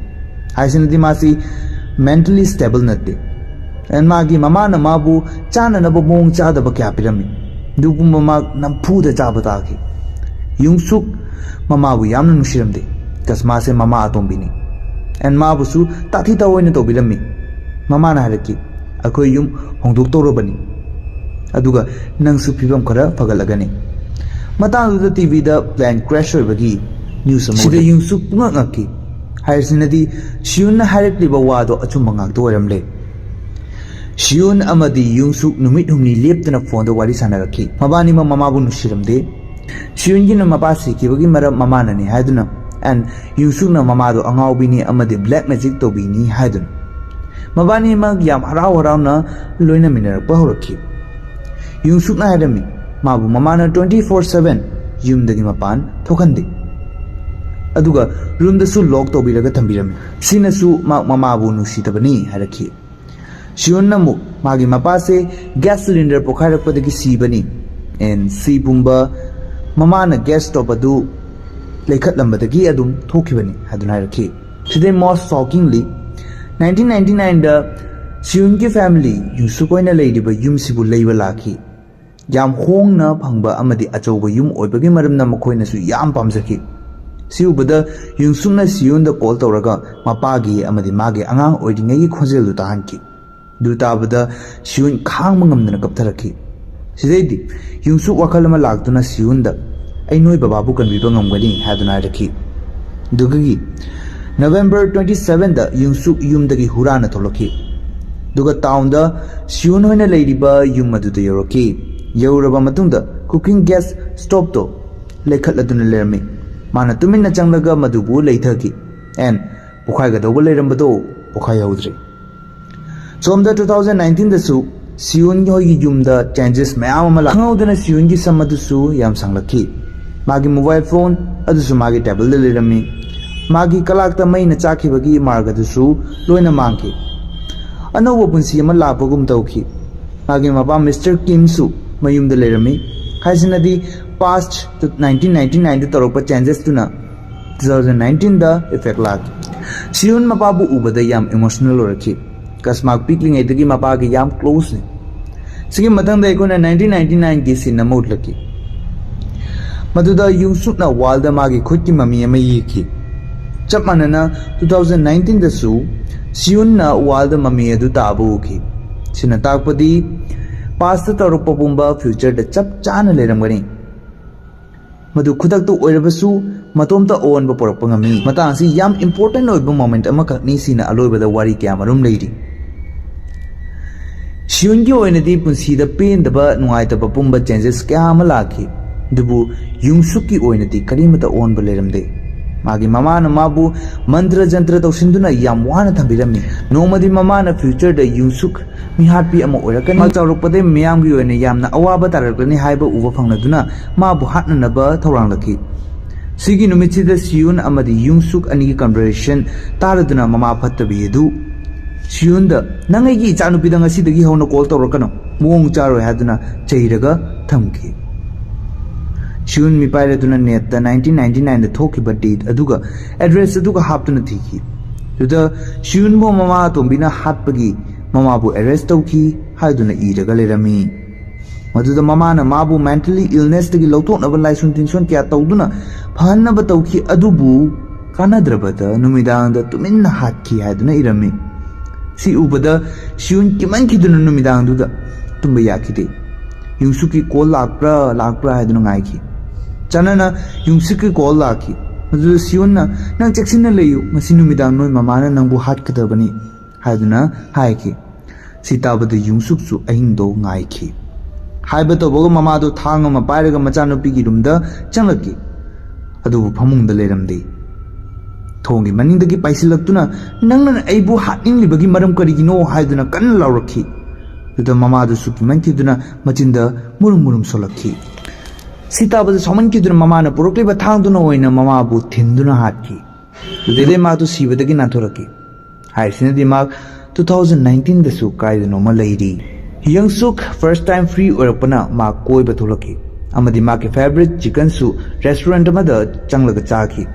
ꯍꯥꯏꯁꯤꯅꯗꯤ ꯃꯥꯁꯤ ꯃꯦꯟꯇꯂꯤ ꯁ꯭ꯇꯦꯕꯜ ꯅꯠꯇꯦ꯫ ꯑꯦꯟ ꯃꯥꯒꯤ ꯃꯃꯥꯅ ꯃꯥꯕꯨ ꯆꯥꯅꯅꯕ ꯃꯑꯣꯡ ꯆꯥꯗꯕ ꯀꯌꯥ ꯄꯤꯔꯝꯃꯤ꯫ ꯑꯗꯨꯒꯨꯝꯕ ꯃꯥ ꯅꯝꯐꯨꯗ ꯆꯥꯕ ꯇꯥꯈꯤ꯫ ꯌꯨꯡꯁꯨꯛ ꯃꯃꯥꯕꯨ ꯌꯥꯝꯅ ꯅꯨꯡꯁꯤꯔꯝꯗꯦ꯫ ꯀꯁ ꯃꯥꯁꯦ ꯃꯃꯥ ꯑꯇꯣꯝꯕꯤꯅꯤ꯫ ꯑꯦꯟ ꯃꯥꯕꯨꯁꯨ ꯇꯥꯊꯤ ꯇꯥꯑꯣꯏꯅ ꯇꯧꯕꯤꯔꯝꯃꯤ꯫ ꯃꯃꯥꯅ ꯍꯥꯏꯔꯛꯈꯤ, "ꯑꯩꯈꯣꯏ ꯌꯨꯝ ꯍꯣꯡꯗꯣꯛꯇꯧꯔꯕꯅꯤ꯫ ꯑꯗꯨꯒ ꯅꯪꯁꯨ ꯐꯤꯕꯝ ꯈꯔ ꯐꯒꯠꯂꯒꯅꯤ"꯫ ꯃꯇꯥꯡꯗꯨꯗ ꯇꯤꯚꯤꯗ ꯄ꯭ꯂꯦꯟ ꯀ꯭ꯔꯦꯁ ꯑꯣꯏꯕꯒꯤ ꯅ꯭ꯌꯨꯁ ꯑꯃ ꯁꯤꯗ ꯎꯠꯂꯤ꯫ ꯌꯨꯡꯁꯨꯛ ꯄꯨꯡꯉꯛ ꯉꯛꯈꯤ꯫ ꯍꯥꯏꯔꯤꯁꯤꯅꯗꯤ ꯁꯤꯌꯨꯟꯅ ꯍꯥꯏꯔꯛꯂꯤꯕ ꯋꯥꯗꯣ ꯑꯆꯨꯝꯕ ꯉꯥꯛꯇ ꯑꯣꯏꯔꯝꯂꯦ꯫ ꯁꯤꯌꯨꯟ ꯑꯃꯗꯤ ꯌꯨꯡꯁꯨꯛ ꯅꯨꯃꯤꯠ ꯍꯨꯝꯅꯤ ꯂꯦꯞꯇꯅ ꯐꯣꯟꯗ ꯋꯥꯔꯤ ꯁꯥꯟꯅꯔꯛꯈꯤ꯫ ꯃꯕꯥꯅꯤꯃꯛ ꯃꯃꯥꯕꯨ ꯅꯨꯡꯁꯤꯔꯝꯗꯦ꯫ ꯁꯤꯌꯨꯟꯒꯤꯅ ꯃꯄꯥ ꯁꯤꯈꯤꯕꯒꯤ ꯃꯔꯝ ꯃꯃꯥꯅꯅꯤ ꯍꯥꯏꯗꯨꯅ, ꯑꯦꯟ ꯌꯨꯡꯁꯨꯛꯅ ꯃꯃꯥꯗꯣ ꯑꯉꯥꯎꯕꯤꯅꯤ ꯑꯃꯗꯤ ꯕ꯭ꯂꯦꯛ ꯃꯦꯖꯤꯛ ꯇꯧꯕꯤꯅꯤ ꯍꯥꯏꯗꯨꯅ꯫ ꯃꯕꯥꯅꯤꯃꯛ ꯌꯥꯝ ꯍꯔꯥꯎ ꯍꯔꯥꯎꯅ ꯂꯣꯏꯅꯃꯤꯟꯅꯔꯛꯄ ꯍꯧꯔꯛꯈꯤ꯫ ꯌꯨꯡꯁꯨꯛꯅ ꯍꯥꯏꯔꯝꯃꯤ, ꯃꯥꯕꯨ ꯃꯃꯥꯅ ꯇ꯭ꯋꯦꯟꯇꯤ ꯐꯣꯔ ꯁꯚꯦꯟ ꯌꯨꯝꯗꯒꯤ ꯃꯄꯥꯟ ꯊꯣꯛꯍꯟꯗꯦ꯫ ꯑꯗꯨꯒ ꯔꯨꯝꯗꯁꯨ ꯂꯣꯛ ꯇꯧꯕꯤꯔꯒ ꯊꯝꯕꯤꯔꯝꯃꯤ꯫ ꯁꯤꯅꯁꯨ ꯃꯍꯥꯛ ꯃꯃꯥꯕꯨ ꯅꯨꯡꯁꯤꯗꯕꯅꯤ ꯍꯥꯏꯔꯛꯈꯤ꯫ ꯁꯤꯌꯨꯟꯅ ꯑꯃꯨꯛ ꯃꯥꯒꯤ ꯃꯄꯥꯁꯦ ꯒ꯭ꯌꯥꯁ ꯁꯤꯂꯤꯟꯗꯔ ꯄꯣꯈꯥꯏꯔꯛꯄꯗꯒꯤ ꯁꯤꯕꯅꯤ꯫ ꯑꯦꯟ ꯁꯤ ꯄꯨꯝꯕ ꯃꯃꯥꯅ ꯒ꯭ꯌꯥꯁ ꯁ꯭ꯇꯣꯞ ꯑꯗꯨ ꯂꯩꯈꯠꯂꯝꯕꯗꯒꯤ ꯑꯗꯨꯝ ꯊꯣꯛꯈꯤꯕꯅꯤ ꯍꯥꯏꯗꯨꯅ ꯍꯥꯏꯔꯛꯈꯤ꯫ ꯁꯤꯗꯩ most shockingly, ꯅꯥꯏꯟꯇꯤꯟ ꯅꯥꯏꯟꯇꯤ ꯅꯥꯏꯟꯗ ꯁꯤꯌꯨꯟꯒꯤ ꯐꯦꯃꯤꯂꯤ ꯌꯨꯡꯁꯨꯛ ꯍꯣꯏꯅ ꯂꯩꯔꯤꯕ ꯌꯨꯝꯁꯤꯕꯨ ꯂꯩꯕ ꯂꯥꯛꯈꯤ꯫ ꯌꯥꯝ ꯍꯣꯡꯅ ꯐꯪꯕ ꯑꯃꯗꯤ ꯑꯆꯧꯕ ꯌꯨꯝ ꯑꯣꯏꯕꯒꯤ ꯃꯔꯝꯅ ꯃꯈꯣꯏꯅꯁꯨ ꯌꯥꯝ ꯄꯥꯝꯖꯈꯤ꯫ ꯁꯤ ꯎꯕꯗ ꯌꯨꯡꯁꯨꯛꯅ ꯁꯤꯌꯨꯟꯗ ꯀꯣꯜ ꯇꯧꯔꯒ ꯃꯄꯥꯒꯤ ꯑꯃꯗꯤ ꯃꯥꯒꯤ ꯑꯉꯥꯡ ꯑꯣꯏꯔꯤꯉꯩꯒꯤ ꯈꯣꯟꯖꯦꯜꯗꯨ ꯇꯥꯍꯟꯈꯤ꯫ ꯑꯗꯨ ꯇꯥꯕꯗ ꯁꯤꯌꯨꯟ ꯈꯥꯡꯕ ꯉꯝꯗꯅ ꯀꯞꯊꯔꯛꯈꯤ꯫ ꯁꯤꯗꯩꯗꯤ ꯌꯨꯡꯁꯨꯛ ꯋꯥꯈꯜ ꯑꯃ ꯂꯥꯛꯇꯨꯅ ꯁꯤꯌꯨꯟꯗ, "ꯑꯩ ꯅꯣꯏ ꯕꯕꯥꯕꯨ ꯀꯟꯕꯤꯕ ꯉꯝꯒꯅꯤ" ꯍꯥꯏꯗꯨꯅ ꯍꯥꯏꯔꯛꯈꯤ꯫ ꯑꯗꯨꯗꯒꯤ ꯅꯕꯦꯝꯕꯔ twenty sevenꯗ ꯌꯨꯡꯁꯨꯛ ꯌꯨꯝꯗꯒꯤ ꯍꯨꯔꯥꯟꯅ ꯊꯣꯛꯂꯛꯈꯤ꯫ ꯑꯗꯨꯒ ꯇꯥꯎꯟꯗ ꯁꯤꯌꯨꯟ ꯍꯣꯏꯅ ꯂꯩꯔꯤꯕ ꯌꯨꯝ ꯑꯗꯨꯗ ꯌꯧꯔꯛꯈꯤ꯫ ꯌꯧꯔꯕ ꯃꯇꯨꯡꯗ cooking gas stoveꯇꯣ ꯂꯩꯈꯠꯂꯗꯨꯅ ꯂꯩꯔꯝꯃꯤ꯫ ꯃꯥꯅ ꯇꯨꯃꯤꯟꯅ ꯆꯪꯂꯒ ꯃꯗꯨꯕꯨ ꯂꯩꯊꯈꯤ꯫ ꯑꯦꯟ ꯄꯣꯈꯥꯏꯒꯗꯧꯕ ꯂꯩꯔꯝꯕꯗꯣ ꯄꯣꯈꯥꯏꯍꯧꯗ꯭ꯔꯦ꯫ ꯁꯣꯝꯗ two thousand nineteenꯗꯁꯨ ꯁꯤꯌꯨꯟ ꯍꯣꯏꯒꯤ ꯌꯨꯝꯗ changes ꯃꯌꯥꯝ ꯑꯃ ꯂꯥꯛ-, ꯈꯪꯍꯧꯗꯅ ꯁꯤꯌꯨꯟꯒꯤ ꯁꯝ ꯑꯗꯨꯁꯨ ꯌꯥꯝ ꯁꯥꯡꯂꯛꯈꯤ꯫ ꯃꯥꯒꯤ mobile phone ꯑꯗꯨꯁꯨ ꯃꯥꯒꯤ tableꯗ ꯂꯩꯔꯝꯃꯤ꯫ ꯃꯥꯒꯤ ꯀꯂꯥꯛꯇ ꯃꯩꯅ ꯆꯥꯛꯈꯤꯕꯒꯤ mark ꯑꯗꯨꯁꯨ ꯂꯣꯏꯅ ꯃꯥꯡꯈꯤ꯫ ꯑꯅꯧꯕ ꯄꯨꯟꯁꯤ ꯑꯃ ꯂꯥꯛꯄꯒꯨꯝ ꯇꯧꯈꯤ꯫ ꯃꯥꯒꯤ ꯃꯄꯥ Mister Kimꯁꯨ ꯃꯌꯨꯝꯗ ꯂꯩꯔꯝꯃꯤ꯫ ꯍꯥꯏꯁꯤꯅꯗꯤ past nineteen ninety nineꯗ ꯇꯧꯔꯛꯄ changesꯇꯨꯅ two thousand nineteenꯗ effect ꯂꯥꯛꯈꯤ꯫ ꯁꯤꯌꯨꯟ ꯃꯄꯥꯕꯨ ꯎꯕꯗ ꯌꯥꯝ emotional ꯑꯣꯏꯔꯛꯈꯤ꯫ ꯀꯁꯃꯥꯛ ꯄꯤꯛꯂꯤꯉꯩꯗꯒꯤ ꯃꯄꯥꯒꯤ ꯌꯥꯝ closeꯅꯤ꯫ ꯁꯤꯒꯤ ꯃꯊꯪꯗ ꯑꯩꯈꯣꯏꯅ nineteen ninety nineꯒꯤ scene ꯑꯃ ꯎꯠꯂꯛꯈꯤ꯫ ꯃꯗꯨꯗ ꯌꯨꯡꯁꯨꯛꯅ wallꯗ ꯃꯥꯒꯤ ꯈꯨꯠꯀꯤ ꯃꯃꯤ ꯑꯃ ꯌꯦꯛꯈꯤ꯫ ꯆꯞ ꯃꯥꯟꯅꯅ two thousand nineteenꯗꯁꯨ ꯁꯤꯌꯨꯟꯅ wallꯗ ꯃꯃꯤ ꯑꯗꯨ ꯇꯥꯕ ꯎꯈꯤ꯫ ꯁꯤꯅ ꯇꯥꯛꯄꯗꯤ pastꯇ ꯇꯧꯔꯛꯄ ꯄꯨꯝꯕ futureꯗ ꯆꯞ ꯆꯥꯅ ꯂꯩꯔꯝꯒꯅꯤ꯫ ꯃꯗꯨ ꯈꯨꯗꯛꯇ ꯑꯣꯏꯔꯕꯁꯨ ꯃꯇꯣꯝꯇ ꯑꯑꯣꯟꯕ ꯄꯨꯔꯛꯄ ꯉꯝꯃꯤ꯫ ꯃꯇꯥꯡ ꯑꯁꯤ ꯌꯥꯝ important ꯑꯣꯏꯕ moment ꯑꯃꯈꯛꯅꯤ꯫ ꯁꯤꯅ ꯑꯂꯣꯏꯕꯗ ꯋꯥꯔꯤ ꯀꯌꯥꯃꯔꯨꯝ ꯂꯩꯔꯤ꯫ ꯁꯤꯌꯨꯟꯒꯤ ꯑꯣꯏꯅꯗꯤ ꯄꯨꯟꯁꯤꯗ ꯄꯦꯟꯗꯕ, ꯅꯨꯡꯉꯥꯏꯇꯕ ꯄꯨꯝꯕ changes ꯀꯌꯥ ꯑꯃ ꯂꯥꯛꯈꯤ꯫ ꯑꯗꯨꯕꯨ ꯌꯨꯡꯁꯨꯛꯀꯤ ꯑꯣꯏꯅꯗꯤ ꯀꯔꯤꯃꯠꯇ ꯑꯑꯣꯟꯕ ꯂꯩꯔꯝꯗꯦ꯫ ꯃꯥꯒꯤ ꯃꯃꯥꯅ ꯃꯥꯕꯨ ꯃꯟꯇ꯭ꯔ ꯖꯟꯇ꯭ꯔ ꯇꯧꯁꯤꯟꯗꯨꯅ ꯌꯥꯝ ꯋꯥꯅ ꯊꯝꯕꯤꯔꯝꯃꯤ꯫ ꯅꯣꯡꯃꯗꯤ ꯃꯃꯥꯅ futureꯗ ꯌꯨꯡꯁꯨꯛ ꯃꯤꯍꯥꯠꯄꯤ ꯑꯃ ꯑꯣꯏꯔꯛꯀꯅꯤ꯫ ꯃꯥ ꯆꯥꯎꯔꯛꯄꯗꯩ ꯃꯤꯌꯥꯝꯒꯤ ꯑꯣꯏꯅ ꯌꯥꯝꯅ ꯑꯋꯥꯕ ꯇꯥꯔꯛꯂꯅꯤ ꯍꯥꯏꯕ ꯎꯕ ꯐꯪꯂꯗꯨꯅ ꯃꯥꯕꯨ ꯍꯥꯠꯅꯅꯕ ꯊꯧꯔꯥꯡꯂꯛꯈꯤ꯫ ꯁꯤꯒꯤ ꯅꯨꯃꯤꯠꯁꯤꯗ ꯁꯤꯌꯨꯟ ꯑꯃꯗꯤ ꯌꯨꯡꯁꯨꯛ ꯑꯅꯤꯒꯤ conversation ꯇꯥꯔꯗꯨꯅ ꯃꯃꯥ ꯐꯠꯇꯕꯤ ꯑꯗꯨ ꯁꯤꯌꯨꯟꯗ, "ꯅꯪ ꯑꯩꯒꯤ ꯏꯆꯥꯅꯨꯄꯤꯗ ꯉꯁꯤꯗꯒꯤ ꯍꯧꯅ call ꯇꯧꯔꯛꯀꯅꯨ, ꯃꯑꯣꯡ ꯆꯥꯔꯣꯏ" ꯍꯥꯏꯗꯨꯅ ꯆꯩꯔꯒ ꯊꯝꯈꯤ꯫ ꯁꯤꯌꯨꯟ ꯃꯤꯄꯥꯏꯔꯗꯨꯅ netꯇ nineteen ninety nineꯗ ꯊꯣꯛꯈꯤꯕ date ꯑꯗꯨꯒ address ꯑꯗꯨꯒ ꯍꯥꯞꯇꯨꯅ ꯊꯤꯈꯤ꯫ ꯑꯗꯨꯗ ꯁꯤꯌꯨꯟꯕꯨ ꯃꯃꯥ ꯑꯇꯣꯝꯕꯤꯅ ꯍꯥꯠꯄꯒꯤ ꯃꯃꯥꯕꯨ ꯑꯦꯔꯦꯁ ꯇꯧꯈꯤ ꯍꯥꯏꯗꯨꯅ ꯏꯔꯒ ꯂꯩꯔꯝꯃꯤ꯫ ꯃꯗꯨꯗ ꯃꯃꯥꯅ ꯃꯥꯕꯨ ꯃꯦꯟꯇꯦꯜꯂꯤ ꯏꯜꯅꯦꯁꯇꯒꯤ ꯂꯧꯊꯣꯛꯅꯕ ꯂꯥꯏꯁꯣꯟ ꯇꯤꯟꯁꯣꯟ ꯀꯌꯥ ꯇꯧꯗꯨꯅ ꯐꯍꯟꯅꯕ ꯇꯧꯈꯤ, ꯑꯗꯨꯕꯨ ꯀꯥꯟꯅꯗ꯭ꯔꯕꯗ ꯅꯨꯃꯤꯗꯥꯡꯗ ꯇꯨꯃꯤꯟꯅ ꯍꯥꯠꯈꯤ ꯍꯥꯏꯗꯨꯅ ꯏꯔꯝꯃꯤ꯫ ꯁꯤ ꯎꯕꯗ ꯁꯤꯌꯨꯟ ꯀꯤꯃꯟꯈꯤꯗꯨꯅ ꯅꯨꯃꯤꯗꯥꯡꯗꯨꯗ ꯇꯨꯝꯕ ꯌꯥꯈꯤꯗꯦ꯫ ꯌꯨꯡꯁꯨꯛꯀꯤ ꯀꯣꯜ ꯂꯥꯛꯄ꯭ꯔꯥ ꯂꯥꯛꯄ꯭ꯔꯥ ꯍꯥꯏꯗꯨꯅ ꯉꯥꯏꯈꯤ꯫ ꯆꯥꯅꯅ ꯌꯨꯡꯁꯨꯛꯀꯤ ꯀꯣꯜ ꯂꯥꯛꯈꯤ꯫ ꯃꯗꯨꯗ ꯁꯤꯌꯨꯟꯅ, "ꯅꯪ ꯆꯦꯛꯁꯤꯟꯅ ꯂꯩꯌꯨ, ꯉꯁꯤ ꯅꯨꯃꯤꯗꯥꯡ ꯅꯣꯏ ꯃꯃꯥꯅ ꯅꯪꯕꯨ ꯍꯥꯠꯀꯗꯕꯅꯤ" ꯍꯥꯏꯗꯨꯅ ꯍꯥꯏꯈꯤ꯫ ꯁꯤ ꯇꯥꯕꯗ ꯌꯨꯡꯁꯨꯛꯁꯨ ꯑꯍꯤꯡꯗꯣ ꯉꯥꯏꯈꯤ꯫ ꯍꯥꯏꯕ ꯇꯧꯕꯒ ꯃꯃꯥꯗꯣ ꯊꯥꯡ ꯑꯃ ꯄꯥꯏꯔꯒ ꯃꯆꯥꯅꯨꯄꯤꯒꯤ ꯔꯨꯝꯗ ꯆꯪꯂꯛꯈꯤ꯫ ꯑꯗꯨꯕꯨ ꯐꯃꯨꯡꯗ ꯂꯩꯔꯝꯗꯦ꯫ ꯊꯣꯡꯒꯤ ꯃꯅꯤꯡꯗꯒꯤ ꯄꯥꯏꯁꯤꯜꯂꯛꯇꯨꯅ, "ꯅꯪꯅ ꯑꯩꯕꯨ ꯍꯥꯠꯅꯤꯡꯂꯤꯕꯒꯤ ꯃꯔꯝ ꯀꯔꯤꯒꯤꯅꯣ?" ꯍꯥꯏꯗꯨꯅ ꯀꯟꯅ ꯂꯥꯎꯔꯛꯈꯤ꯫ ꯑꯗꯨꯗ ꯃꯃꯥꯗꯨꯁꯨ ꯀꯤꯃꯟꯈꯤꯗꯨꯅ ꯃꯆꯤꯟꯗ ꯃꯨꯔꯨꯝ ꯃꯨꯔꯨꯝ ꯁꯣꯜꯂꯛꯈꯤ꯫ ꯁꯤ ꯇꯥꯕꯗ ꯁꯥꯎꯃꯟꯈꯤꯗꯨꯅ ꯃꯃꯥꯅ ꯄꯨꯔꯛꯂꯤꯕ ꯊꯥꯡꯗꯨꯅ ꯑꯣꯏꯅ ꯃꯃꯥꯕꯨ ꯊꯤꯟꯗꯨꯅ ꯍꯥꯠꯈꯤ꯫ ꯑꯗꯨꯗꯩ ꯃꯍꯥꯛꯇꯨ ꯁꯤꯕꯗꯒꯤ ꯅꯥꯟꯊꯣꯔꯛꯈꯤ꯫ ꯍꯥꯏꯔꯤꯁꯤꯅꯗꯤ ꯃꯍꯥꯛ two thousand nineteenꯗꯁꯨ ꯀꯥꯏꯗꯅꯣꯃ ꯂꯩꯔꯤ꯫ ꯌꯪꯁꯨꯛ first time free ꯑꯣꯏꯔꯛꯄꯅ ꯃꯍꯥꯛ ꯀꯣꯏꯕ ꯊꯣꯛꯂꯛꯈꯤ ꯑꯃꯗꯤ ꯃꯍꯥꯛꯀꯤ favourite chickenꯁꯨ restaurant ꯑꯃꯗ ꯆꯪꯂꯒ ꯆꯥꯈꯤ꯫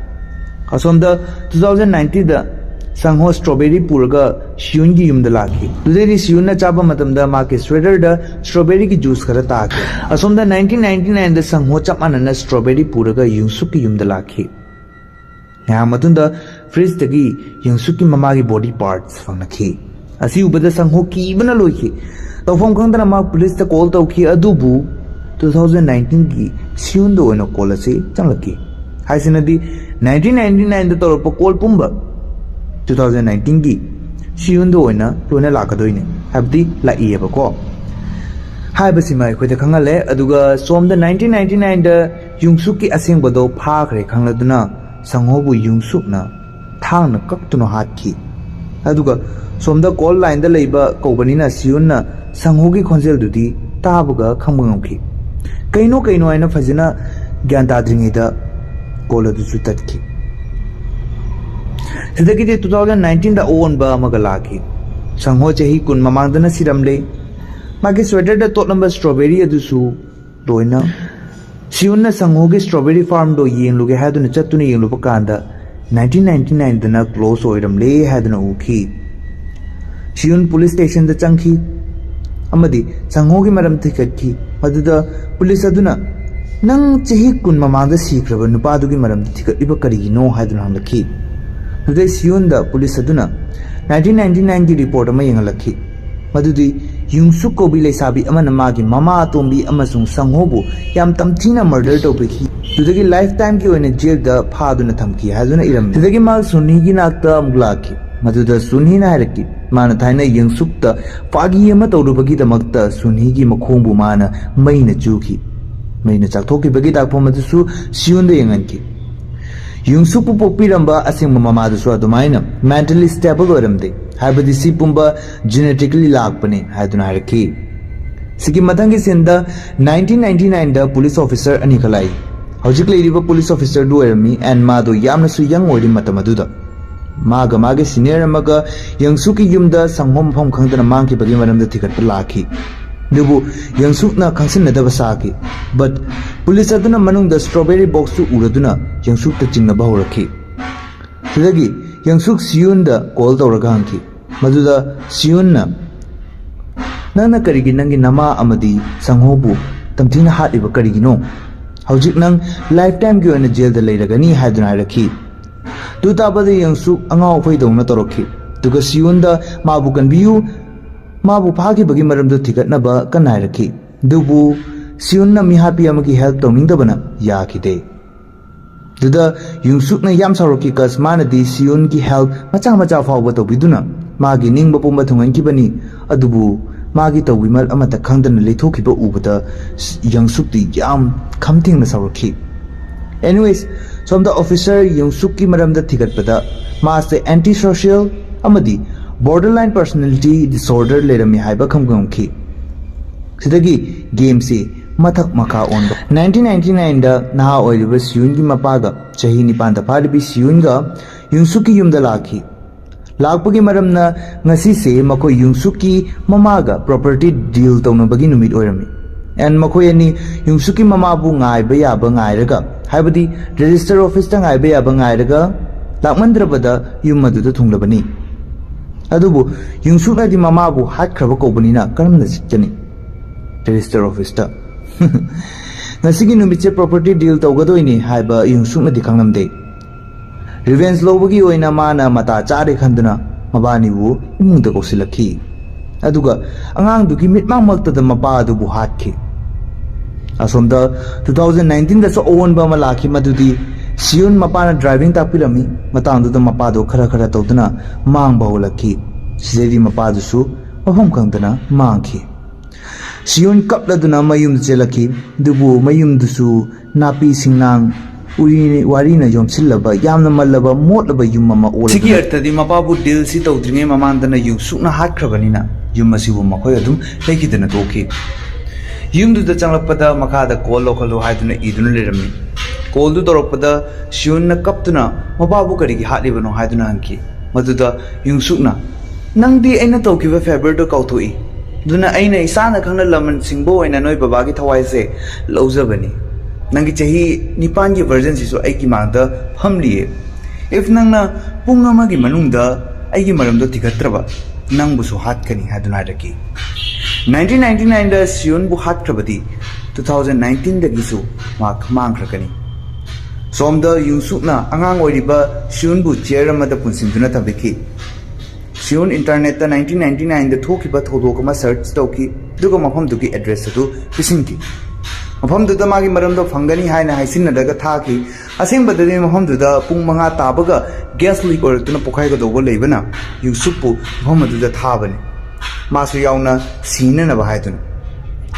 ꯑꯁꯣꯝꯗ two thousand nineteenꯗ ꯁꯪꯍꯣ strawberry ꯄꯨꯔꯒ ꯁꯤꯌꯨꯟꯒꯤ ꯌꯨꯝꯗ ꯂꯥꯛꯈꯤ꯫ ꯑꯗꯨꯗꯩꯗꯤ ꯁꯤꯌꯨꯟꯅ ꯆꯥꯕ ꯃꯇꯝꯗ ꯃꯍꯥꯛꯀꯤ sweaterꯗ strawberryꯒꯤ juice ꯈꯔ ꯇꯥꯈꯤ꯫ ꯑꯁꯣꯝꯗ nineteen ninety nineꯗ ꯁꯪꯍꯣ ꯆꯞ ꯃꯥꯟꯅꯅ strawberry ꯄꯨꯔꯒ ꯌꯨꯡꯁꯨꯛꯀꯤ ꯌꯨꯝꯗ ꯂꯥꯛꯈꯤ꯫ ꯉꯥꯏꯍꯥꯛ ꯃꯇꯨꯡꯗ fridgeꯇꯒꯤ ꯌꯨꯡꯁꯨꯛꯀꯤ ꯃꯃꯥꯒꯤ body parts ꯐꯪꯂꯛꯈꯤ꯫ ꯑꯁꯤ ꯎꯕꯗ ꯁꯪꯍꯣ ꯀꯤꯕꯅ ꯂꯣꯏꯈꯤ꯫ ꯇꯧꯐꯝ ꯈꯪꯗꯅ ꯃꯍꯥꯛ policeꯇ call ꯇꯧꯈꯤ, ꯑꯗꯨꯕꯨ two thousand nineteenꯒꯤ ꯁꯤꯌꯨꯟꯗ ꯑꯣꯏꯅ call ꯑꯁꯤ ꯆꯪꯂꯛꯈꯤ꯫ ꯍꯥꯏꯁꯤꯅꯗꯤ nineteen ninety nineꯗ ꯇꯧꯔꯛꯄ call ꯄꯨꯝꯕ two thousand nineteenꯒꯤ ꯁꯤꯌꯨꯟꯗ ꯑꯣꯏꯅ ꯂꯣꯏꯅ ꯂꯥꯛꯀꯗꯣꯏꯅꯦ, ꯍꯥꯏꯕꯗꯤ ꯂꯥꯛꯏꯑꯕꯀꯣ꯫ ꯍꯥꯏꯕꯁꯤꯃ ꯑꯩꯈꯣꯏꯗ ꯈꯪꯍꯜꯂꯦ꯫ ꯑꯗꯨꯒ ꯁꯣꯝꯗ nineteen ninety nineꯗ ꯌꯨꯡꯁꯨꯛꯀꯤ ꯑꯁꯦꯡꯕꯗꯣ ꯐꯥꯈ꯭ꯔꯦ ꯈꯪꯂꯗꯨꯅ ꯁꯪꯍꯣꯕꯨ ꯌꯨꯡꯁꯨꯛꯅ ꯊꯥꯡꯅ ꯀꯛꯇꯨꯅ ꯍꯥꯠꯈꯤ꯫ ꯑꯗꯨꯒ ꯁꯣꯝꯗ call lineꯗ ꯂꯩꯕ ꯀꯧꯕꯅꯤꯅ ꯁꯤꯌꯨꯟꯅ ꯁꯪꯍꯣꯒꯤ ꯈꯣꯟꯖꯦꯜꯗꯨꯗꯤ ꯇꯥꯕꯒ ꯈꯪꯕ ꯉꯝꯈꯤ꯫ ꯀꯩꯅꯣ ꯀꯩꯅꯣ ꯍꯥꯏꯅ ꯐꯖꯅ ꯒ꯭ꯌꯥꯟ ꯇꯥꯗ꯭ꯔꯤꯉꯩꯗ call ꯑꯗꯨꯁꯨ ꯇꯠꯈꯤ꯫ ꯁꯤꯗꯒꯤꯗꯤ two thousand nineteenꯗ ꯑꯑꯣꯟꯕ ꯑꯃꯒ ꯂꯥꯛꯈꯤ꯫ ꯁꯪꯍꯣ ꯆꯍꯤ ꯀꯨꯟ ꯃꯃꯥꯡꯗꯅ ꯁꯤꯔꯝꯂꯦ꯫ ꯃꯥꯒꯤ sweaterꯗ ꯇꯣꯠꯂꯝꯕ strawberry ꯑꯗꯨꯁꯨ ꯂꯣꯏꯅ꯫ ꯁꯤꯌꯨꯟꯅ ꯁꯪꯍꯣꯒꯤ strawberry farmꯗꯣ ꯌꯦꯡꯂꯨꯒꯦ ꯍꯥꯏꯗꯨꯅ ꯆꯠꯇꯨꯅ ꯌꯦꯡꯂꯨꯕ ꯀꯥꯟꯗ nineteen ninety nineꯗꯅ close ꯑꯣꯏꯔꯝꯂꯦ ꯍꯥꯏꯗꯨꯅ ꯎꯈꯤ꯫ ꯁꯤꯌꯨꯟ ꯄꯨꯂꯤꯁ ꯁ꯭ꯇꯦꯁꯟꯗ ꯆꯪꯈꯤ ꯑꯃꯗꯤ ꯁꯪꯍꯣꯒꯤ ꯃꯔꯝ ꯊꯤꯒꯠꯈꯤ꯫ ꯃꯗꯨꯗ ꯄꯨꯂꯤꯁ ꯑꯗꯨꯅ, "ꯅꯪ ꯆꯍꯤ ꯀꯨꯟ ꯃꯃꯥꯡꯗ ꯁꯤꯈ꯭ꯔꯕ ꯅꯨꯄꯥꯗꯨꯒꯤ ꯃꯔꯝꯗ ꯊꯤꯒꯠꯂꯤꯕ ꯀꯔꯤꯒꯤꯅꯣ?" ꯍꯥꯏꯗꯨꯅ ꯍꯪꯂꯛꯈꯤ꯫ ꯑꯗꯨꯗꯩ ꯁꯤꯌꯨꯟꯗ ꯄꯨꯂꯤꯁ ꯑꯗꯨꯅ nineteen ninety nine ꯒꯤ ꯔꯤꯄꯣꯔꯠ ꯑꯃ ꯌꯦꯡꯍꯜꯂꯛꯈꯤ꯫ ꯃꯗꯨꯗꯤ ꯌꯨꯡꯁꯨꯛ ꯀꯧꯕꯤ ꯂꯩꯁꯥꯕꯤ ꯑꯃꯅ ꯃꯥꯒꯤ ꯃꯃꯥ ꯑꯇꯣꯝꯕꯤ ꯑꯃꯁꯨꯡ ꯁꯪꯍꯣꯕꯨ ꯌꯥꯝ ꯇꯝꯊꯤꯅ ꯃꯔꯗꯔ ꯇꯧꯕꯤꯈꯤ꯫ ꯑꯗꯨꯗꯒꯤ ꯂꯥꯏꯐ ꯇꯥꯏꯝꯒꯤ ꯑꯣꯏꯅ ꯖꯦꯜꯗ ꯐꯥꯗꯨꯅ ꯊꯝꯈꯤ ꯍꯥꯏꯗꯨꯅ ꯏꯔꯝꯃꯤ꯫ ꯑꯗꯨꯗꯒꯤ ꯃꯥ ꯁꯨꯟꯍꯤꯒꯤ ꯅꯥꯛꯇ ꯑꯃꯨꯛ ꯂꯥꯛꯈꯤ꯫ ꯃꯗꯨꯗ ꯁꯨꯟꯍꯤꯅ ꯍꯥꯏꯔꯛꯈꯤ, ꯃꯥꯅ ꯊꯥꯏꯅ ꯌꯨꯡꯁꯨꯛꯇ ꯐꯥꯒꯤ ꯑꯃ ꯇꯧꯔꯨꯕꯒꯤꯗꯃꯛꯇ ꯁꯨꯟꯍꯤꯒꯤ ꯃꯈꯣꯡꯕꯨ ꯃꯥꯅ ꯃꯩꯅ ꯆꯨꯈꯤ꯫ ꯃꯩꯅ ꯆꯥꯛꯊꯣꯛꯈꯤꯕꯒꯤ ꯇꯥꯛꯐꯝ ꯑꯗꯨꯁꯨ ꯁꯤꯌꯨꯟꯗ ꯌꯦꯡꯍꯟꯈꯤ꯫ ꯌꯨꯡꯁꯨꯛꯄꯨ ꯄꯣꯛꯄꯤꯔꯝꯕ ꯑꯁꯦꯡꯕ ꯃꯃꯥꯗꯨꯁꯨ ꯑꯗꯨꯃꯥꯏꯅ mentally stable ꯑꯣꯏꯔꯝꯗꯦ, ꯍꯥꯏꯕꯗꯤ ꯁꯤ ꯄꯨꯝꯕ genetically ꯂꯥꯛꯄꯅꯤ ꯍꯥꯏꯗꯨꯅ ꯍꯥꯏꯔꯛꯈꯤ꯫ ꯁꯤꯒꯤ ꯃꯊꯪꯒꯤ ꯁꯤꯟꯗ nineteen ninety nine ꯗ ꯄꯨꯂꯤꯁ ꯑꯣꯐꯤꯁꯔ ꯑꯅꯤꯈꯛ ꯂꯥꯛꯏ꯫ ꯍꯧꯖꯤꯛ ꯂꯩꯔꯤꯕ ꯄꯨꯂꯤꯁ ꯑꯣꯐꯤꯁꯔꯗꯨ ꯑꯣꯏꯔꯝꯃꯤ, and ꯃꯥꯗꯣ ꯌꯥꯝꯅꯁꯨ ꯌꯪ ꯑꯣꯏꯔꯤ ꯃꯇꯝ ꯑꯗꯨꯗ꯫ ꯃꯥꯒ ꯃꯥꯒꯤ ꯁꯤꯅꯤꯌꯔ ꯑꯃꯒ ꯌꯪꯁꯨꯛꯀꯤ ꯌꯨꯝꯗ ꯁꯪꯍꯣ ꯃꯐꯝ ꯈꯪꯗꯅ ꯃꯥꯡꯈꯤꯕꯒꯤ ꯃꯔꯝꯗ ꯊꯤꯒꯠꯄ ꯂꯥꯛꯈꯤ꯫ ꯑꯗꯨꯕꯨ ꯌꯪꯁꯨꯛꯅ ꯈꯪꯁꯤꯟꯅꯗꯕ ꯁꯥꯈꯤ꯫ But ꯄꯨꯂꯤꯁ ꯑꯗꯨꯅ ꯃꯅꯨꯡꯗ strawberry box ꯇꯨ ꯎꯔꯗꯨꯅ ꯌꯪꯁꯨꯛꯇ ꯆꯤꯡꯅꯕ ꯍꯧꯔꯛꯈꯤ꯫ ꯁꯤꯗꯒꯤ ꯌꯪꯁꯨꯛ ꯁꯤꯌꯨꯟꯗ ꯀꯣꯜ ꯇꯧꯔꯒ ꯍꯪꯈꯤ꯫ ꯃꯗꯨꯗ ꯁꯤꯌꯨꯟꯅ, "ꯅꯪꯅ ꯀꯔꯤꯒꯤ ꯅꯪꯒꯤ ꯅꯃꯥ ꯑꯃꯗꯤ ꯁꯪꯍꯣꯕꯨ ꯇꯝꯊꯤꯅ ꯍꯥꯠꯂꯤꯕ ꯀꯔꯤꯒꯤꯅꯣ? ꯍꯧꯖꯤꯛ ꯅꯪ ꯂꯥꯏꯐ ꯇꯥꯏꯝꯒꯤ ꯑꯣꯏꯅ ꯖꯦꯜꯗ ꯂꯩꯔꯒꯅꯤ" ꯍꯥꯏꯗꯨꯅ ꯍꯥꯏꯔꯛꯈꯤ꯫ ꯑꯗꯨ ꯇꯥꯕꯗ ꯌꯪꯁꯨꯛ ꯑꯉꯥꯎ ꯑꯐꯩꯗꯧꯅ ꯇꯧꯔꯛꯈꯤ꯫ ꯑꯗꯨꯒ ꯁꯤꯌꯨꯟꯗ ꯃꯥꯕꯨ ꯀꯟꯕꯤꯌꯨ, ꯃꯥꯕꯨ ꯐꯥꯈꯤꯕꯒꯤ ꯃꯔꯝꯗꯨ ꯊꯤꯒꯠꯅꯕ ꯀꯟꯅ ꯍꯥꯏꯔꯛꯈꯤ꯫ ꯑꯗꯨꯕꯨ ꯁꯤꯌꯨꯟꯅ ꯃꯤꯍꯥꯠꯄꯤ ꯑꯃꯒꯤ ꯍꯦꯜꯞ ꯇꯧꯅꯤꯡꯗꯕꯅ ꯌꯥꯈꯤꯗꯦ꯫ ꯑꯗꯨꯗ ꯌꯨꯡꯁꯨꯛꯅ ꯌꯥꯝ ꯁꯥꯎꯔꯛꯈꯤ, ꯀꯁ ꯃꯥꯅꯗꯤ ꯁꯤꯌꯨꯟꯒꯤ ꯍꯦꯜꯞ ꯃꯆꯥ ꯃꯆꯥ ꯐꯥꯎꯕ ꯇꯧꯕꯤꯗꯨꯅ ꯃꯥꯒꯤ ꯅꯤꯡꯕ ꯄꯨꯝꯕ ꯊꯨꯡꯍꯟꯈꯤꯕꯅꯤ꯫ ꯑꯗꯨꯕꯨ ꯃꯥꯒꯤ ꯇꯧꯕꯤꯃꯜ ꯑꯃꯠꯇ ꯈꯪꯗꯅ ꯂꯩꯊꯣꯛꯈꯤꯕ ꯎꯕꯗ ꯌꯪꯁꯨꯛꯇꯤ ꯌꯥꯝ ꯈꯝꯊꯦꯡꯅ ꯁꯥꯎꯔꯛꯈꯤ꯫ Anyways, ꯁꯣꯝꯗ ꯑꯣꯐꯤꯁꯔ ꯌꯨꯡꯁꯨꯛꯀꯤ ꯃꯔꯝꯗ ꯊꯤꯒꯠꯄꯗ ꯃꯥꯁꯦ antisocial ꯑꯃꯗꯤ borderline personality disorder ꯂꯩꯔꯝꯃꯤ ꯍꯥꯏꯕ ꯈꯪꯕ ꯉꯝꯈꯤ꯫ ꯁꯤꯗꯒꯤ ꯒꯦꯝꯁꯤ ꯃꯊꯛ ꯃꯈꯥ ꯑꯣꯟꯕ꯫ Nineteen ninety nine ꯗ ꯅꯍꯥ ꯑꯣꯏꯔꯤꯕ ꯁꯤꯌꯨꯟꯒꯤ ꯃꯄꯥꯒ ꯆꯍꯤ ꯅꯤꯄꯥꯟꯗ ꯐꯥꯔꯤꯕꯤ ꯁꯤꯌꯨꯟꯒ ꯌꯨꯡꯁꯨꯛꯀꯤ ꯌꯨꯝꯗ ꯂꯥꯛꯈꯤ꯫ ꯂꯥꯛꯄꯒꯤ ꯃꯔꯝꯅ ꯉꯁꯤꯁꯦ ꯃꯈꯣꯏ ꯌꯨꯡꯁꯨꯛꯀꯤ ꯃꯃꯥꯒ property deal ꯇꯧꯅꯕꯒꯤ ꯅꯨꯃꯤꯠ ꯑꯣꯏꯔꯝꯃꯤ꯫ And ꯃꯈꯣꯏ ꯑꯅꯤ ꯌꯨꯡꯁꯨꯛꯀꯤ ꯃꯃꯥꯕꯨ ꯉꯥꯏꯕ ꯌꯥꯕ ꯉꯥꯏꯔꯒ, ꯍꯥꯏꯕꯗꯤ ꯔꯦꯖꯤꯁꯇꯔ ꯑꯣꯐꯤꯁꯇ ꯉꯥꯏꯕ ꯌꯥꯕ ꯉꯥꯏꯔꯒ, ꯂꯥꯛꯃꯟꯗ꯭ꯔꯕꯗ ꯌꯨꯝ ꯑꯗꯨꯗ ꯊꯨꯡꯂꯕꯅꯤ꯫ ꯑꯗꯨꯕꯨ ꯌꯨꯡꯁꯨꯛꯅꯗꯤ ꯃꯃꯥꯕꯨ ꯍꯥꯠꯈ꯭ꯔꯕ ꯀꯧꯕꯅꯤꯅ ꯀꯔꯝꯅ ꯆꯠꯀꯅꯤ ꯔꯦꯖꯤꯁꯇꯔ ꯑꯣꯐꯤꯁꯇ? ꯉꯁꯤꯒꯤ ꯅꯨꯃꯤꯠꯁꯦ ꯄ꯭ꯔꯣꯄꯔꯇꯤ ꯗꯤꯜ ꯇꯧꯒꯗꯣꯏꯅꯤ ꯍꯥꯏꯕ ꯌꯨꯡꯁꯨꯛꯅꯗꯤ ꯈꯪꯂꯝꯗꯦ꯫ ꯔꯤꯚꯦꯟꯖ ꯂꯧꯕꯒꯤ ꯑꯣꯏꯅ ꯃꯥꯅ ꯃꯇꯥ ꯆꯥꯔꯦ ꯈꯟꯗꯨꯅ ꯃꯕꯥꯅꯤꯕꯨ ꯏꯃꯨꯡꯗ ꯀꯧꯁꯤꯜꯂꯛꯈꯤ꯫ ꯑꯗꯨꯒ ꯑꯉꯥꯡꯗꯨꯒꯤ ꯃꯤꯠꯃꯥꯡꯃꯛꯇꯗ ꯃꯄꯥ ꯑꯗꯨꯕꯨ ꯍꯥꯠꯈꯤ꯫ ꯑꯁꯣꯝꯗ two thousand nineteenꯗꯁꯨ ꯑꯑꯣꯟꯕ ꯑꯃ ꯂꯥꯛꯈꯤ, ꯃꯗꯨꯗꯤ ꯁꯤꯌꯨꯟ ꯃꯄꯥꯅ ꯗ꯭ꯔꯥꯏꯚꯤꯡ ꯇꯥꯛꯄꯤꯔꯝꯃꯤ꯫ ꯃꯇꯥꯡꯗꯨꯗ ꯃꯄꯥꯗꯣ ꯈꯔ ꯈꯔ ꯇꯧꯗꯨꯅ ꯃꯥꯡꯕ ꯍꯧꯔꯛꯈꯤ꯫ ꯁꯤꯗꯩꯗꯤ ꯃꯄꯥꯗꯨꯁꯨ ꯃꯐꯝ ꯈꯪꯗꯅ ꯃꯥꯡꯈꯤ꯫ ꯁꯤꯌꯨꯟ ꯀꯞꯂꯗꯨꯅ ꯃꯌꯨꯝꯗ ꯆꯦꯜꯂꯛꯈꯤ, ꯑꯗꯨꯕꯨ ꯃꯌꯨꯝꯗꯨꯁꯨ ꯅꯥꯄꯤ ꯁꯤꯡꯅꯥꯡ, ꯎꯔꯤ ꯋꯥꯔꯤꯅ ꯌꯣꯝꯁꯤꯜꯂꯕ, ꯌꯥꯝꯅ ꯃꯜꯂꯕ, ꯃꯣꯠꯂꯕ ꯌꯨꯝ ꯑꯃ ꯑꯣꯜꯂꯗꯨꯅ ꯁꯤꯒꯤ ꯑꯔꯊꯗꯤ ꯃꯄꯥꯕꯨ ꯗꯤꯜꯁꯤ ꯇꯧꯗ꯭ꯔꯤꯉꯩ ꯃꯃꯥꯡꯗꯅ ꯌꯨꯡꯁꯨꯛꯅ ꯍꯥꯠꯈ꯭ꯔꯕꯅꯤꯅ ꯌꯨꯝ ꯑꯁꯤꯕꯨ ꯃꯈꯣꯏ ꯑꯗꯨꯝ ꯂꯩꯈꯤꯗꯅ ꯇꯣꯛꯈꯤ꯫ ꯌꯨꯝꯗꯨꯗ ꯆꯪꯂꯛꯄꯗ ꯃꯈꯥꯗ ꯀꯣꯜ ꯂꯧꯈꯠꯂꯨ ꯍꯥꯏꯗꯨꯅ ꯏꯗꯨꯅ ꯂꯩꯔꯝꯃꯤ꯫ ꯀꯣꯜꯗꯨ ꯇꯧꯔꯛꯄꯗ ꯁꯤꯌꯨꯟꯅ ꯀꯞꯇꯨꯅ ꯃꯄꯥꯕꯨ ꯀꯔꯤꯒꯤ ꯍꯥꯠꯂꯤꯕꯅꯣ ꯍꯥꯏꯗꯨꯅ ꯍꯪꯈꯤ꯫ ꯃꯗꯨꯗ ꯌꯨꯡꯁꯨꯛꯅ, "ꯅꯪꯗꯤ ꯑꯩꯅ ꯇꯧꯈꯤꯕ ꯐꯦꯚꯔꯗꯨ ꯀꯥꯎꯊꯣꯛꯏ꯫ ꯑꯗꯨꯅ ꯑꯩꯅ ꯏꯁꯥꯅ ꯈꯪꯅ ꯂꯃꯟ ꯁꯤꯡꯕ ꯑꯣꯏꯅ ꯅꯣꯏ ꯕꯕꯥꯒꯤ ꯊꯋꯥꯏꯁꯦ ꯂꯧꯖꯕꯅꯤ꯫ ꯅꯪꯒꯤ ꯆꯍꯤ ꯅꯤꯄꯥꯟꯒꯤ ꯚꯔꯖꯟꯁꯤꯁꯨ ꯑꯩꯒꯤ ꯃꯥꯡꯗ ꯐꯝꯂꯤꯌꯦ꯫ If ꯅꯪꯅ ꯄꯨꯡ ꯑꯃꯒꯤ ꯃꯅꯨꯡꯗ ꯑꯩꯒꯤ ꯃꯔꯝꯗꯣ ꯊꯤꯒꯠꯇ꯭ꯔꯕ, ꯅꯪꯕꯨꯁꯨ ꯍꯥꯠꯀꯅꯤ" ꯍꯥꯏꯗꯨꯅ ꯍꯥꯏꯔꯛꯈꯤ꯫ Nineteen ninety nineꯗ ꯁꯤꯌꯨꯟꯕꯨ ꯍꯥꯠꯈ꯭ꯔꯕꯗꯤ two thousand nineteenꯗꯒꯤꯁꯨ ꯃꯍꯥꯛ ꯃꯥꯡꯈ꯭ꯔꯒꯅꯤ꯫ ꯁꯣꯝꯗ ꯌꯨꯡꯁꯨꯛꯅ ꯑꯉꯥꯡ ꯑꯣꯏꯔꯤꯕ ꯁꯤꯌꯨꯟꯕꯨ ꯆꯤꯌꯔ ꯑꯃꯗ ꯄꯨꯟꯁꯤꯟꯗꯨꯅ ꯊꯝꯕꯤꯈꯤ꯫ ꯁꯤꯌꯨꯟ ꯏꯟꯇꯔꯅꯦꯠꯇ nineteen ninety nineꯗ ꯊꯣꯛꯈꯤꯕ ꯊꯧꯗꯣꯛ ꯑꯃ ꯁꯔꯆ ꯇꯧꯈꯤ, ꯑꯗꯨꯒ ꯃꯐꯝꯗꯨꯒꯤ ꯑꯦꯗ꯭ꯔꯦꯁ ꯑꯗꯨ ꯄꯤꯁꯤꯟꯈꯤ꯫ ꯃꯐꯝꯗꯨꯗ ꯃꯥꯒꯤ ꯃꯔꯝꯗꯣ ꯐꯪꯒꯅꯤ ꯍꯥꯏꯅ ꯍꯥꯏꯁꯤꯟꯅꯔꯒ ꯊꯥꯈꯤ꯫ ꯑꯁꯦꯡꯕꯗꯗꯤ ꯃꯐꯝꯗꯨꯗ ꯄꯨꯡ ꯃꯉꯥ ꯇꯥꯕꯒ ꯒ꯭ꯌꯥꯁ ꯂꯤꯛ ꯑꯣꯏꯔꯛꯇꯨꯅ ꯄꯣꯈꯥꯏꯒꯗꯧꯕ ꯂꯩꯕꯅ ꯌꯨꯡꯁꯨꯛꯄꯨ ꯃꯐꯝ ꯑꯗꯨꯗ ꯊꯥꯕꯅꯤ, ꯃꯥꯁꯨ ꯌꯥꯎꯅ ꯁꯤꯅꯅꯕ ꯍꯥꯏꯗꯨꯅ꯫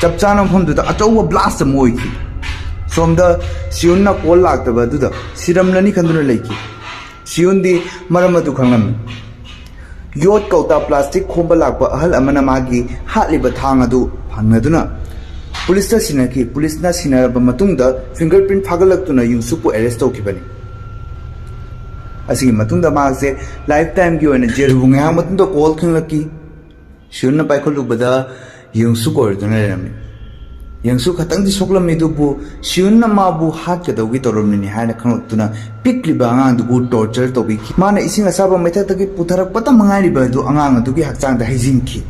ꯆꯞ ꯆꯥꯅ ꯃꯐꯝꯗꯨꯗ ꯑꯆꯧꯕ ꯕ꯭ꯂꯥꯁ ꯑꯃ ꯑꯣꯏꯈꯤ꯫ ꯁꯣꯝꯗ ꯁꯤꯌꯨꯟꯅ ꯀꯣꯜ ꯂꯥꯛꯇꯕ ꯑꯗꯨꯗ ꯁꯤꯔꯝꯂꯅꯤ ꯈꯟꯗꯨꯅ ꯂꯩꯈꯤ꯫ ꯁꯤꯌꯨꯟꯗꯤ ꯃꯔꯝ ꯑꯗꯨ ꯈꯪꯂꯝꯃꯤ꯫ ꯌꯣꯠ ꯀꯧꯇꯥ ꯄ꯭ꯂꯥꯁꯇꯤꯛ ꯈꯣꯝꯕ ꯂꯥꯛꯄ ꯑꯍꯜ ꯑꯃꯅ ꯃꯥꯒꯤ ꯍꯥꯠꯂꯤꯕ ꯊꯥꯡ ꯑꯗꯨ ꯐꯪꯅꯗꯨꯅ ꯄꯨꯂꯤꯁꯇ ꯁꯤꯟꯅꯈꯤ꯫ ꯄꯨꯂꯤꯁꯅ ꯁꯤꯟꯅꯔꯕ ꯃꯇꯨꯡꯗ ꯐꯤꯡꯒꯔ ꯄ꯭ꯔꯤꯟꯠ ꯐꯥꯒꯠꯂꯛꯇꯨꯅ ꯌꯨꯡꯁꯨꯛꯄꯨ ꯑꯦꯔꯦꯁ ꯇꯧꯈꯤꯕꯅꯤ꯫ ꯑꯁꯤꯒꯤ ꯃꯇꯨꯡꯗ ꯃꯍꯥꯛꯁꯦ ꯂꯥꯏꯐ ꯇꯥꯏꯝꯒꯤ ꯑꯣꯏꯅ ꯖꯦꯜ꯫ ꯑꯗꯨꯕꯨ ꯉꯥꯏꯍꯥꯛ ꯃꯇꯨꯡꯗ ꯀꯣꯜ ꯈꯤꯡꯂꯛꯈꯤ꯫ ꯁꯤꯌꯨꯟꯅ ꯄꯥꯏꯈꯠꯂꯨꯕꯗ ꯌꯨꯡꯁꯨꯛ ꯑꯣꯏꯔꯗꯨꯅ ꯂꯩꯔꯝꯃꯤ꯫ ꯌꯪꯁꯨꯛ ꯈꯇꯪꯗꯤ ꯁꯣꯛꯂꯝꯃꯤ, ꯑꯗꯨꯕꯨ ꯁꯤꯌꯨꯟꯅ ꯃꯥꯕꯨ ꯍꯥꯠꯀꯗꯧꯒꯤ ꯇꯧꯔꯝꯃꯤꯅꯤ ꯍꯥꯏꯅ ꯈꯪꯂꯛꯇꯨꯅ ꯄꯤꯛꯂꯤꯕ ꯑꯉꯥꯡꯗꯨꯕꯨ ꯇꯣꯔꯆꯔ ꯇꯧꯕꯤꯈꯤ꯫ ꯃꯥꯅ ꯏꯁꯤꯡ ꯑꯁꯥꯕ ꯃꯩꯊꯛꯇꯒꯤ ꯄꯨꯊꯔꯛꯄꯇ ꯉꯥꯏꯔꯤꯕ ꯑꯗꯨ ꯑꯉꯥꯡ ꯑꯗꯨꯒꯤ ꯍꯛꯆꯥꯡꯗ ꯍꯩꯖꯤꯟꯈꯤ꯫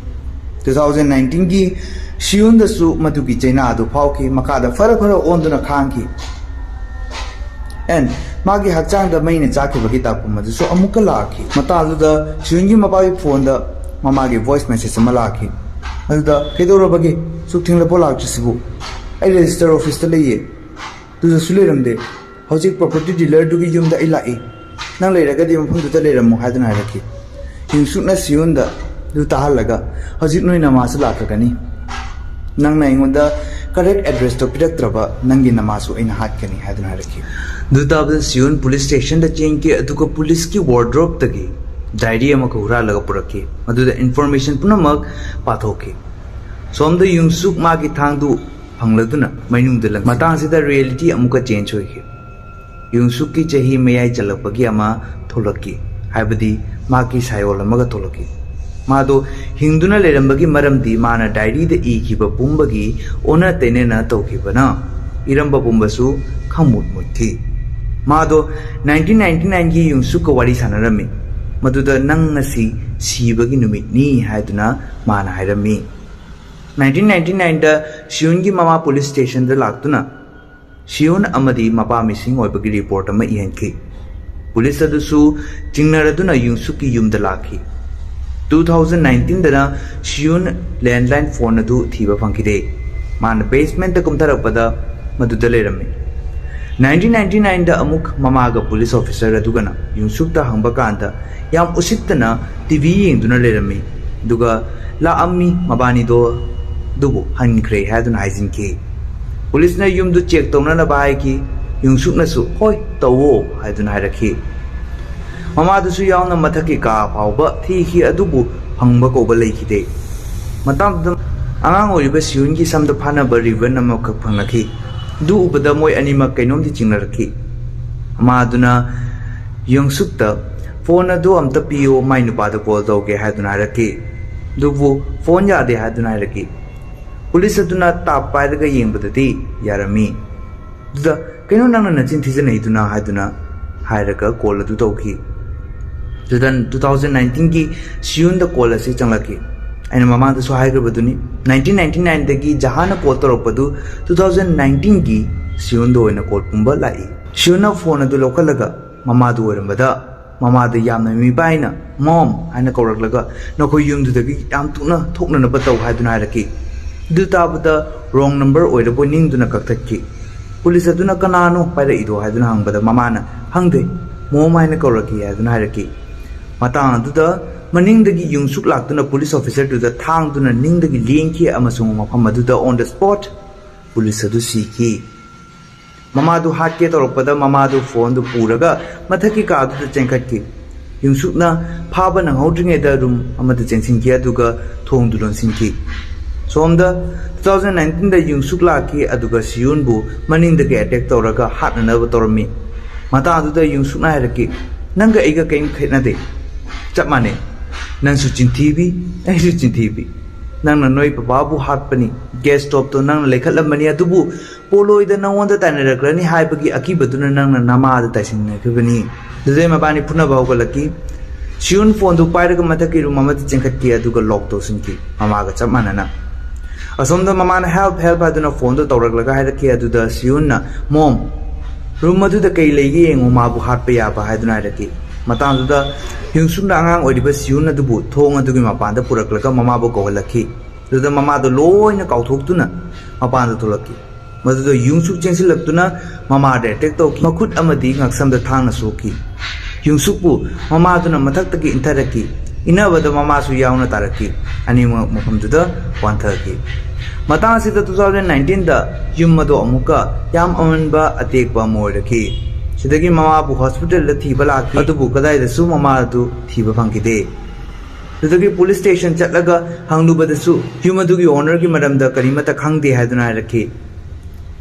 ꯇꯨ ꯊꯥꯎꯖꯟ ꯅꯥꯏꯟꯇꯤꯟꯒꯤ ꯁꯤꯌꯨꯟꯗꯁꯨ ꯃꯗꯨꯒꯤ ꯆꯩꯅꯥ ꯑꯗꯨ ꯐꯥꯎꯈꯤ, ꯃꯈꯥꯗ ꯐꯔ ꯐꯔ ꯑꯣꯟꯗꯨꯅ ꯈꯥꯡꯈꯤ꯫ ꯑꯦꯟ ꯃꯥꯒꯤ ꯍꯛꯆꯥꯡꯗ ꯃꯩꯅ ꯆꯥꯛꯈꯤꯕꯒꯤ ꯇꯥꯛꯄꯝ ꯑꯗꯨꯁꯨ ꯑꯃꯨꯛꯀ ꯂꯥꯛꯈꯤ꯫ ꯃꯇꯥꯡꯗꯨꯗ ꯁꯤꯌꯨꯟꯒꯤ ꯃꯄꯥꯒꯤ ꯐꯣꯟꯗ ꯃꯃꯥꯒꯤ ꯚꯣꯏꯁ ꯃꯦꯁꯦꯖ ꯑꯃ ꯂꯥꯛꯈꯤ꯫ ꯑꯗꯨꯗ, "ꯀꯩꯗꯧꯔꯕꯒꯦ? ꯁꯨꯛ ꯊꯦꯡꯂꯕꯣ ꯂꯥꯛꯇ꯭ꯔꯤꯁꯤꯕꯨ? ꯑꯩ ꯔꯦꯖꯤꯁꯇꯔ ꯑꯣꯐꯤꯁꯇ ꯂꯩꯌꯦ꯫ ꯑꯗꯨꯗꯁꯨ ꯂꯩꯔꯝꯗꯦ꯫ ꯍꯧꯖꯤꯛ ꯄ꯭ꯔꯣꯄꯔꯇꯤ ꯗꯤꯂꯔꯗꯨꯒꯤ ꯌꯨꯝꯗ ꯑꯩ ꯂꯥꯛꯏ꯫ ꯅꯪ ꯂꯩꯔꯒꯗꯤ ꯃꯐꯝꯗꯨꯗ ꯂꯩꯔꯝꯃꯨ" ꯍꯥꯏꯗꯨꯅ ꯍꯥꯏꯔꯛꯈꯤ꯫ ꯌꯨꯡꯁꯨꯛꯅ ꯁꯤꯌꯨꯟꯗ ꯑꯗꯨ ꯇꯥꯍꯜꯂꯒ, "ꯍꯧꯖꯤꯛ ꯅꯣꯏ ꯅꯃꯥꯁꯨ ꯂꯥꯛꯈ꯭ꯔꯒꯅꯤ꯫ ꯅꯪꯅ ꯑꯩꯉꯣꯟꯗ ꯀꯔꯦꯛ ꯑꯦꯗ꯭ꯔꯦꯁꯇꯣ ꯄꯤꯔꯛꯇ꯭ꯔꯕ, ꯅꯪꯒꯤ ꯅꯃꯥꯁꯨ ꯑꯩꯅ ꯍꯥꯠꯀꯅꯤ" ꯍꯥꯏꯗꯨꯅ ꯍꯥꯏꯔꯛꯈꯤ꯫ ꯑꯗꯨ ꯇꯥꯕꯗ ꯁꯤꯌꯨꯟ ꯄꯨꯂꯤꯁ ꯁ꯭ꯇꯦꯁꯟꯗ ꯆꯦꯟꯈꯤ, ꯑꯗꯨꯒ ꯄꯨꯂꯤꯁꯀꯤ ꯋꯥꯔꯗ꯭ꯔꯣꯞꯇꯒꯤ ꯗꯥꯏꯔꯤ ꯑꯃꯈꯛ ꯍꯨꯔꯥꯜꯂꯒ ꯄꯨꯔꯛꯈꯤ꯫ ꯃꯗꯨꯗ ꯏꯟꯐꯣꯔꯃꯦꯁꯟ ꯄꯨꯝꯅꯃꯛ ꯄꯥꯊꯣꯛꯈꯤ꯫ ꯁꯣꯝꯗ ꯌꯨꯡꯁꯨꯛ ꯃꯥꯒꯤ ꯊꯥꯡꯗꯨ ꯐꯪꯂꯗꯨꯅ ꯃꯩꯅꯨꯡꯗ ꯂꯪꯈꯤ꯫ ꯃꯇꯥꯡꯁꯤꯗ ꯔꯤꯌꯦꯂꯤꯇꯤ ꯑꯃꯨꯛꯀ ꯆꯦꯟꯖ ꯑꯣꯏꯈꯤ꯫ ꯌꯨꯡꯁꯨꯛꯀꯤ ꯆꯍꯤ ꯃꯌꯥꯏ ꯆꯜꯂꯛꯄꯒꯤ ꯑꯃ ꯊꯣꯛꯂꯛꯈꯤ, ꯍꯥꯏꯕꯗꯤ ꯃꯍꯥꯛꯀꯤ ꯁꯥꯌꯣꯜ ꯑꯃꯒ ꯊꯣꯛꯂꯛꯈꯤ꯫ ꯃꯥꯗꯣ ꯍꯤꯡꯗꯨꯅ ꯂꯩꯔꯝꯕꯒꯤ ꯃꯔꯝꯗꯤ ꯃꯥꯅ ꯗꯥꯏꯔꯤꯗ ꯏꯈꯤꯕ ꯄꯨꯝꯕꯒꯤ ꯑꯣꯟꯅ ꯇꯩꯅꯅ ꯇꯧꯈꯤꯕꯅ ꯏꯔꯝꯕ ꯄꯨꯝꯕꯁꯨ ꯈꯪꯃꯨꯠ ꯃꯨꯠꯈꯤ꯫ ꯃꯥꯗꯣ ꯅꯥꯏꯟꯇꯤꯟ ꯅꯥꯏꯟꯇꯤ ꯅꯥꯏꯟꯒꯤ ꯌꯨꯡꯁꯨꯛꯀ ꯋꯥꯔꯤ ꯁꯥꯟꯅꯔꯝꯃꯤ, ꯃꯗꯨꯗ "ꯅꯪ ꯉꯁꯤ ꯁꯤꯕꯒꯤ ꯅꯨꯃꯤꯠꯅꯤ" ꯍꯥꯏꯗꯨꯅ ꯃꯥꯅ ꯍꯥꯏꯔꯝꯃꯤ꯫ ꯅꯥꯏꯟꯇꯤꯟ ꯅꯥꯏꯟꯇꯤ ꯅꯥꯏꯟꯗ ꯁꯤꯌꯨꯟꯒꯤ ꯃꯃꯥ ꯄꯨꯂꯤꯁ ꯁ꯭ꯇꯦꯁꯟꯗ ꯂꯥꯛꯇꯨꯅ ꯁꯤꯌꯨꯟ ꯑꯃꯗꯤ ꯃꯄꯥ ꯃꯤꯁꯤꯡ ꯑꯣꯏꯕꯒꯤ ꯔꯤꯄꯣꯔꯠ ꯑꯃ ꯏꯍꯟꯈꯤ꯫ ꯄꯨꯂꯤꯁ ꯑꯗꯨꯁꯨ ꯆꯤꯡꯅꯔꯗꯨꯅ ꯌꯨꯡꯁꯨꯛꯀꯤ ꯌꯨꯝꯗ ꯂꯥꯛꯈꯤ꯫ ꯇꯨ ꯊꯥꯎꯖꯟ ꯅꯥꯏꯟꯇꯤꯟꯗꯅ ꯁꯤꯌꯨꯟ ꯂꯦꯟꯂꯥꯏꯟ ꯐꯣꯟ ꯑꯗꯨ ꯊꯤꯕ ꯐꯪꯈꯤꯗꯦ꯫ ꯃꯥꯅ ꯕꯦꯁꯃꯦꯟꯠꯇ ꯀꯨꯝꯊꯔꯛꯄꯗ ꯃꯗꯨꯗ ꯂꯩꯔꯝꯃꯤ꯫ ꯅꯥꯏꯟꯇꯤꯟ ꯅꯥꯏꯟꯇꯤ ꯅꯥꯏꯟꯗ ꯑꯃꯨꯛ ꯃꯃꯥꯒ ꯄꯨꯂꯤꯁ ꯑꯣꯐꯤꯁꯔ ꯑꯗꯨꯒꯅ ꯌꯨꯡꯁꯨꯛꯇ ꯍꯪꯕ ꯀꯥꯟꯗ ꯌꯥꯝ ꯎꯁꯤꯠꯇꯅ ꯇꯤꯚꯤ ꯌꯦꯡꯗꯨꯅ ꯂꯩꯔꯝꯃꯤ, ꯑꯗꯨꯒ "ꯂꯥꯛꯑꯝꯃꯤ ꯃꯕꯥꯅꯤꯗꯣ, ꯑꯗꯨꯕꯨ ꯍꯟꯈ꯭ꯔꯦ" ꯍꯥꯏꯗꯨꯅ ꯍꯥꯏꯖꯤꯟꯈꯤ꯫ ꯄꯨꯂꯤꯁꯅ ꯌꯨꯝꯗꯨ ꯆꯦꯛ ꯇꯧꯅꯅꯕ ꯍꯥꯏꯈꯤ꯫ ꯌꯨꯡꯁꯨꯛꯅꯁꯨ "ꯍꯣꯏ, ꯇꯧꯋꯣ" ꯍꯥꯏꯗꯨꯅ ꯍꯥꯏꯔꯛꯈꯤ꯫ ꯃꯃꯥꯗꯨꯁꯨ ꯌꯥꯎꯅ ꯃꯊꯛꯀꯤ ꯀꯥ ꯐꯥꯎꯕ ꯊꯤꯈꯤ, ꯑꯗꯨꯕꯨ ꯐꯪꯕ ꯀꯧꯕ ꯂꯩꯈꯤꯗꯦ꯫ ꯃꯇꯥꯡꯗꯨꯗ ꯑꯉꯥꯡ ꯑꯣꯏꯔꯤꯕ ꯁꯤꯌꯨꯟꯒꯤ ꯁꯝꯗ ꯐꯥꯅꯕ ꯔꯤꯕꯟ ꯑꯃꯈꯛ ꯐꯪꯂꯛꯈꯤ꯫ ꯑꯗꯨ ꯎꯕꯗ ꯃꯣꯏ ꯑꯅꯤꯃꯛ ꯀꯩꯅꯣꯝꯗꯤ ꯆꯤꯡꯅꯔꯛꯈꯤ꯫ ꯃꯃꯥꯗꯨꯅ ꯌꯨꯡꯁꯨꯛꯇ "ꯐꯣꯟ ꯑꯗꯨ ꯑꯝꯇ ꯄꯤꯌꯣ, ꯃꯥꯏ ꯅꯨꯄꯥꯗ ꯀꯣꯜ ꯇꯧꯒꯦ" ꯍꯥꯏꯗꯨꯅ ꯍꯥꯏꯔꯛꯈꯤ꯫ ꯑꯗꯨꯕꯨ ꯐꯣꯟ ꯌꯥꯗꯦ ꯍꯥꯏꯗꯨꯅ ꯍꯥꯏꯔꯛꯈꯤ꯫ ꯄꯨꯂꯤꯁ ꯑꯗꯨꯅ ꯇꯥꯞ ꯄꯥꯏꯔꯒ ꯌꯦꯡꯕꯗꯗꯤ ꯌꯥꯔꯝꯃꯤ꯫ ꯑꯗꯨꯗ, "ꯀꯩꯅꯣ ꯅꯪꯅ ꯅꯆꯤꯟ ꯊꯤꯖꯅꯩꯗꯨꯅ?" ꯍꯥꯏꯗꯨꯅ ꯍꯥꯏꯔꯒ ꯀꯣꯜ ꯑꯗꯨ ꯇꯧꯈꯤ꯫ ꯑꯗꯨꯗ two thousand nineteenꯒꯤ ꯁꯤꯌꯨꯟꯗ ꯀꯣꯜ ꯑꯁꯤ ꯆꯪꯂꯛꯈꯤ꯫ ꯑꯩꯅ ꯃꯃꯥꯡꯗꯁꯨ ꯍꯥꯏꯈ꯭ꯔꯕꯗꯨꯅꯤ, nineteen ninety nineꯗꯒꯤ ꯖꯍꯥꯟꯅ ꯀꯣꯜ ꯇꯧꯔꯛꯄꯗꯨ two thousand nineteenꯒꯤ ꯁꯤꯌꯨꯟꯗ ꯑꯣꯏꯅ ꯀꯣꯜ ꯄꯨꯝꯕ ꯂꯥꯛꯏ꯫ ꯁꯤꯌꯨꯟꯅ ꯐꯣꯟ ꯑꯗꯨ ꯂꯧꯈꯠꯂꯒ ꯃꯃꯥꯗꯨ ꯑꯣꯏꯔꯝꯕꯗ, ꯃꯃꯥꯗ ꯌꯥꯝꯅ ꯃꯤꯄꯥꯏꯅ "Mom" ꯍꯥꯏꯅ ꯀꯧꯔꯛꯂꯒ "ꯅꯈꯣꯏ ꯌꯨꯝꯗꯨꯗꯒꯤ ꯌꯥꯝ ꯊꯨꯅ ꯊꯣꯛꯅꯅꯕ ꯇꯧ" ꯍꯥꯏꯗꯨꯅ ꯍꯥꯏꯔꯛꯈꯤ꯫ ꯑꯗꯨ ꯇꯥꯕꯗ ꯔꯣꯡ ꯅꯝꯕꯔ ꯑꯣꯏꯔꯕꯣꯏ ꯅꯤꯡꯗꯨꯅ ꯀꯛꯊꯠꯈꯤ꯫ ꯄꯨꯂꯤꯁ ꯑꯗꯨꯅ "ꯀꯅꯥꯅꯣ ꯄꯥꯏꯔꯛꯏꯗꯣ?" ꯍꯥꯏꯗꯨꯅ ꯍꯪꯕꯗ ꯃꯃꯥꯅ "ꯈꯪꯗꯦ, Mom ꯍꯥꯏꯅ ꯀꯧꯔꯛꯈꯤ" ꯍꯥꯏꯗꯨꯅ ꯍꯥꯏꯔꯛꯈꯤ꯫ ꯃꯇꯥꯡ ꯑꯗꯨꯗ ꯃꯅꯤꯡꯗꯒꯤ ꯌꯨꯝꯁꯨꯛ ꯂꯥꯛꯇꯨꯅ ꯄꯨꯂꯤꯁ ꯑꯣꯐꯤꯁꯔꯗꯨꯗ ꯊꯥꯡꯗꯨꯅ ꯅꯤꯡꯗꯒꯤ ꯂꯦꯡꯈꯤ ꯑꯃꯁꯨꯡ ꯃꯐꯝ ꯑꯗꯨꯗ on the spot ꯄꯨꯂꯤꯁ ꯑꯗꯨ ꯁꯤꯈꯤ꯫ ꯃꯃꯥꯗꯨ ꯍꯥꯠꯀꯦ ꯇꯧꯔꯛꯄꯗ ꯃꯃꯥꯗꯨ ꯐꯣꯟꯗꯨ ꯄꯨꯔꯒ ꯃꯊꯛꯀꯤ ꯀꯥꯗꯨꯗ ꯆꯦꯟꯈꯠꯈꯤ꯫ ꯌꯨꯝꯁꯨꯛꯅ ꯐꯥꯕ ꯅꯪꯍꯧꯗ꯭ꯔꯤꯉꯩꯗ ꯔꯨꯝ ꯑꯃꯗ ꯆꯦꯟꯁꯤꯟꯈꯤ, ꯑꯗꯨꯒ ꯊꯣꯡꯗꯨ ꯂꯣꯟꯁꯤꯟꯈꯤ꯫ ꯁꯣꯝꯗ two thousand nineteenꯗ ꯌꯨꯝꯁꯨꯛ ꯂꯥꯛꯈꯤ, ꯑꯗꯨꯒ ꯁꯤꯌꯨꯟꯕꯨ ꯃꯅꯤꯡꯗꯒꯤ ꯑꯦꯇꯦꯛ ꯇꯧꯔꯒ ꯍꯥꯠꯅꯅꯕ ꯇꯧꯔꯝꯃꯤ꯫ ꯃꯇꯥꯡ ꯑꯗꯨꯗ ꯌꯨꯝꯁꯨꯛꯅ ꯍꯥꯏꯔꯛꯈꯤ, "ꯅꯪꯒ ꯑꯩꯒ ꯀꯔꯤꯝ ꯈꯦꯠꯅꯗꯦ, ꯆꯞ ꯃꯥꯟꯅꯩ꯫ ꯅꯪꯁꯨ ꯆꯤꯟꯊꯤꯕꯤ, ꯑꯩꯁꯨ ꯆꯤꯟꯊꯤꯕꯤ꯫ ꯅꯪꯅ ꯅꯣꯏ ꯄꯄꯥꯕꯨ ꯍꯥꯠꯄꯅꯤ, ꯒ꯭ꯌꯥꯁ ꯁ꯭ꯇꯣꯞꯇꯣ ꯅꯪꯅ ꯂꯩꯈꯠꯂꯝꯕꯅꯤ, ꯑꯗꯨꯕꯨ ꯄꯣꯂꯣꯏꯗ ꯅꯪꯉꯣꯟꯗ ꯇꯥꯏꯅꯔꯛꯂꯅꯤ ꯍꯥꯏꯕꯒꯤ ꯑꯀꯤꯕꯗꯨꯅ ꯅꯪꯅ ꯅꯃꯥꯗ ꯇꯥꯏꯁꯤꯟꯅꯈꯤꯕꯅꯤ"꯫ ꯑꯗꯨꯗꯩ ꯃꯕꯥꯅꯤ ꯐꯨꯅꯕ ꯍꯧꯒꯠꯂꯛꯈꯤ꯫ ꯁꯤꯌꯨꯟ ꯐꯣꯟꯗꯨ ꯄꯥꯏꯔꯒ ꯃꯊꯛꯀꯤ ꯔꯨꯝ ꯑꯃꯗ ꯆꯦꯟꯈꯠꯈꯤ, ꯑꯗꯨꯒ ꯂꯣꯛ ꯇꯧꯁꯤꯟꯈꯤ, ꯃꯃꯥꯒ ꯆꯞ ꯃꯥꯟꯅꯅ꯫ ꯑꯁꯣꯝꯗ ꯃꯃꯥꯅ "Help, help" ꯍꯥꯏꯗꯨꯅ ꯐꯣꯟꯗꯨ ꯇꯧꯔꯛꯂꯒ ꯍꯥꯏꯔꯛꯈꯤ꯫ ꯑꯗꯨꯗ ꯁꯤꯌꯨꯟꯅ, "Mom, ꯔꯨꯝ ꯑꯗꯨꯗ ꯀꯩ ꯂꯩꯒꯦ ꯌꯦꯡꯉꯨ, ꯃꯥꯕꯨ ꯍꯥꯠꯄ ꯌꯥꯕ" ꯍꯥꯏꯗꯨꯅ ꯍꯥꯏꯔꯛꯈꯤ꯫ ꯃꯇꯥꯡꯗꯨꯗ ꯌꯨꯝꯁꯨꯛꯅ ꯑꯉꯥꯡ ꯑꯣꯏꯔꯤꯕ ꯁꯤꯌꯨꯟ ꯑꯗꯨꯕꯨ ꯊꯣꯡ ꯑꯗꯨꯒꯤ ꯃꯄꯥꯟꯗ ꯄꯨꯔꯛꯂꯒ ꯃꯃꯥꯕꯨ ꯀꯧꯍꯜꯂꯛꯈꯤ꯫ ꯑꯗꯨꯗ ꯃꯃꯥꯗꯨ ꯂꯣꯏꯅ ꯀꯥꯎꯊꯣꯛꯇꯨꯅ ꯃꯄꯥꯟꯗ ꯊꯣꯛꯂꯛꯈꯤ꯫ ꯃꯗꯨꯗ ꯌꯨꯝꯁꯨꯛ ꯆꯦꯟꯁꯤꯜꯂꯛꯇꯨꯅ ꯃꯃꯥꯗ ꯑꯦꯇꯦꯛ ꯇꯧꯈꯤ꯫ ꯃꯈꯨꯠ ꯑꯃꯗꯤ ꯉꯛꯁꯝꯗ ꯊꯥꯡꯅ ꯁꯣꯛꯈꯤ꯫ ꯌꯨꯝꯁꯨꯛꯄꯨ ꯃꯃꯥꯗꯨꯅ ꯃꯊꯛꯇꯒꯤ ꯏꯟꯊꯔꯛꯈꯤ꯫ ꯏꯟꯅꯕꯗ ꯃꯃꯥꯁꯨ ꯌꯥꯎꯅ ꯇꯥꯔꯛꯈꯤ꯫ ꯑꯅꯤꯃꯛ ꯃꯐꯝꯗꯨꯗ ꯋꯥꯟꯊꯈꯤ꯫ ꯃꯇꯥꯡ ꯑꯁꯤꯗ two thousand nineteenꯗ ꯌꯨꯝ ꯑꯗꯨ ꯑꯃꯨꯛꯀ ꯌꯥꯝ ꯑꯃꯟꯕ ꯑꯇꯦꯛꯄ ꯑꯃ ꯑꯣꯏꯔꯛꯈꯤ꯫ ꯁꯤꯗꯒꯤ ꯃꯃꯥꯕꯨ ꯍꯣꯁꯄꯤꯇꯥꯜꯗ ꯊꯤꯕ ꯂꯥꯛꯈꯤ, ꯑꯗꯨꯕꯨ ꯀꯗꯥꯏꯗꯁꯨ ꯃꯃꯥ ꯑꯗꯨ ꯊꯤꯕ ꯐꯪꯈꯤꯗꯦ꯫ ꯑꯗꯨꯗꯒꯤ ꯄꯨꯂꯤꯁ ꯁ꯭ꯇꯦꯁꯟ ꯆꯠꯂꯒ ꯍꯪꯂꯨꯕꯗꯁꯨ ꯌꯨꯝ ꯑꯗꯨꯒꯤ ꯑꯣꯅꯔꯒꯤ ꯃꯔꯝꯗ ꯀꯔꯤꯃꯠꯇ ꯈꯪꯗꯦ ꯍꯥꯏꯗꯨꯅ ꯍꯥꯏꯔꯛꯈꯤ꯫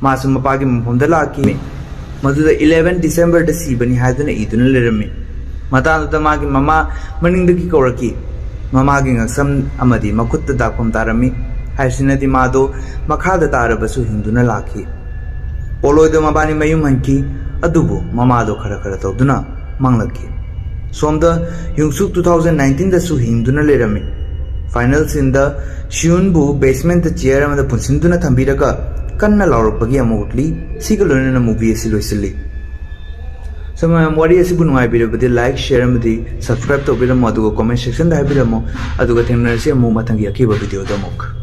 ꯃꯥꯁꯨ ꯃꯄꯥꯒꯤ ꯃꯐꯝꯗ ꯂꯥꯛꯈꯤ꯫ ꯃꯗꯨꯗ eleven Decemberꯗ ꯁꯤꯕꯅꯤ ꯍꯥꯏꯗꯨꯅ ꯏꯗꯨꯅ ꯂꯩꯔꯝꯃꯤ꯫ ꯃꯇꯥꯡꯗꯨꯗ ꯃꯥꯒꯤ ꯃꯃꯥ ꯃꯅꯤꯡꯗꯒꯤ ꯀꯧꯔꯛꯈꯤ꯫ ꯃꯃꯥꯒꯤ ꯉꯛꯁꯝ ꯑꯃꯗꯤ ꯃꯈꯨꯠꯇ ꯗꯥꯛꯐꯝ ꯇꯥꯔꯝꯃꯤ꯫ ꯍꯥꯏꯁꯤꯅꯗꯤ ꯃꯥꯗꯣ ꯃꯈꯥꯗ ꯇꯥꯔꯕꯁꯨ ꯍꯤꯡꯗꯨꯅ ꯂꯥꯛꯈꯤ꯫ ꯄꯣꯂꯣꯏꯗ ꯃꯕꯥꯅꯤ ꯃꯌꯨꯝ ꯍꯟꯈꯤ꯫ ꯑꯗꯨꯕꯨ ꯃꯃꯥꯗꯣ ꯈꯔ ꯈꯔ ꯇꯧꯗꯨꯅ ꯃꯥꯡꯂꯛꯈꯤ꯫ ꯁꯣꯝꯗ ꯌꯨꯡꯁꯨꯛ two thousand nineteenꯗꯁꯨ ꯍꯤꯡꯗꯨꯅ ꯂꯩꯔꯝꯃꯤ꯫ Final sceneꯗ ꯁꯤꯌꯨꯟꯕꯨ basementꯇ chair ꯑꯃꯗ ꯄꯨꯟꯁꯤꯟꯗꯨꯅ ꯊꯝꯕꯤꯔꯒ ꯀꯟꯅ ꯂꯥꯎꯔꯛꯄꯒꯤ ꯑꯃ ꯎꯠꯂꯤ꯫ ꯁꯤꯒ ꯂꯣꯏꯅꯅ movie ꯑꯁꯤ ꯂꯣꯏꯁꯤꯜꯂꯤ꯫ ꯁꯣ ꯃꯌꯥꯝ, ꯋꯥꯔꯤ ꯑꯁꯤꯕꯨ ꯅꯨꯡꯉꯥꯏꯕꯤꯔꯕꯗꯤ like, share ꯑꯃꯗꯤ subscribe ꯇꯧꯕꯤꯔꯝꯃꯣ, ꯑꯗꯨꯒ comment sectionꯗ ꯍꯥꯏꯕꯤꯔꯝꯃꯣ꯫ ꯑꯗꯨꯒ ꯊꯦꯡꯅꯔꯁꯤ ꯑꯃꯨꯛ ꯃꯊꯪꯒꯤ ꯑꯀꯤꯕ videoꯗ ꯑꯃꯨꯛ꯫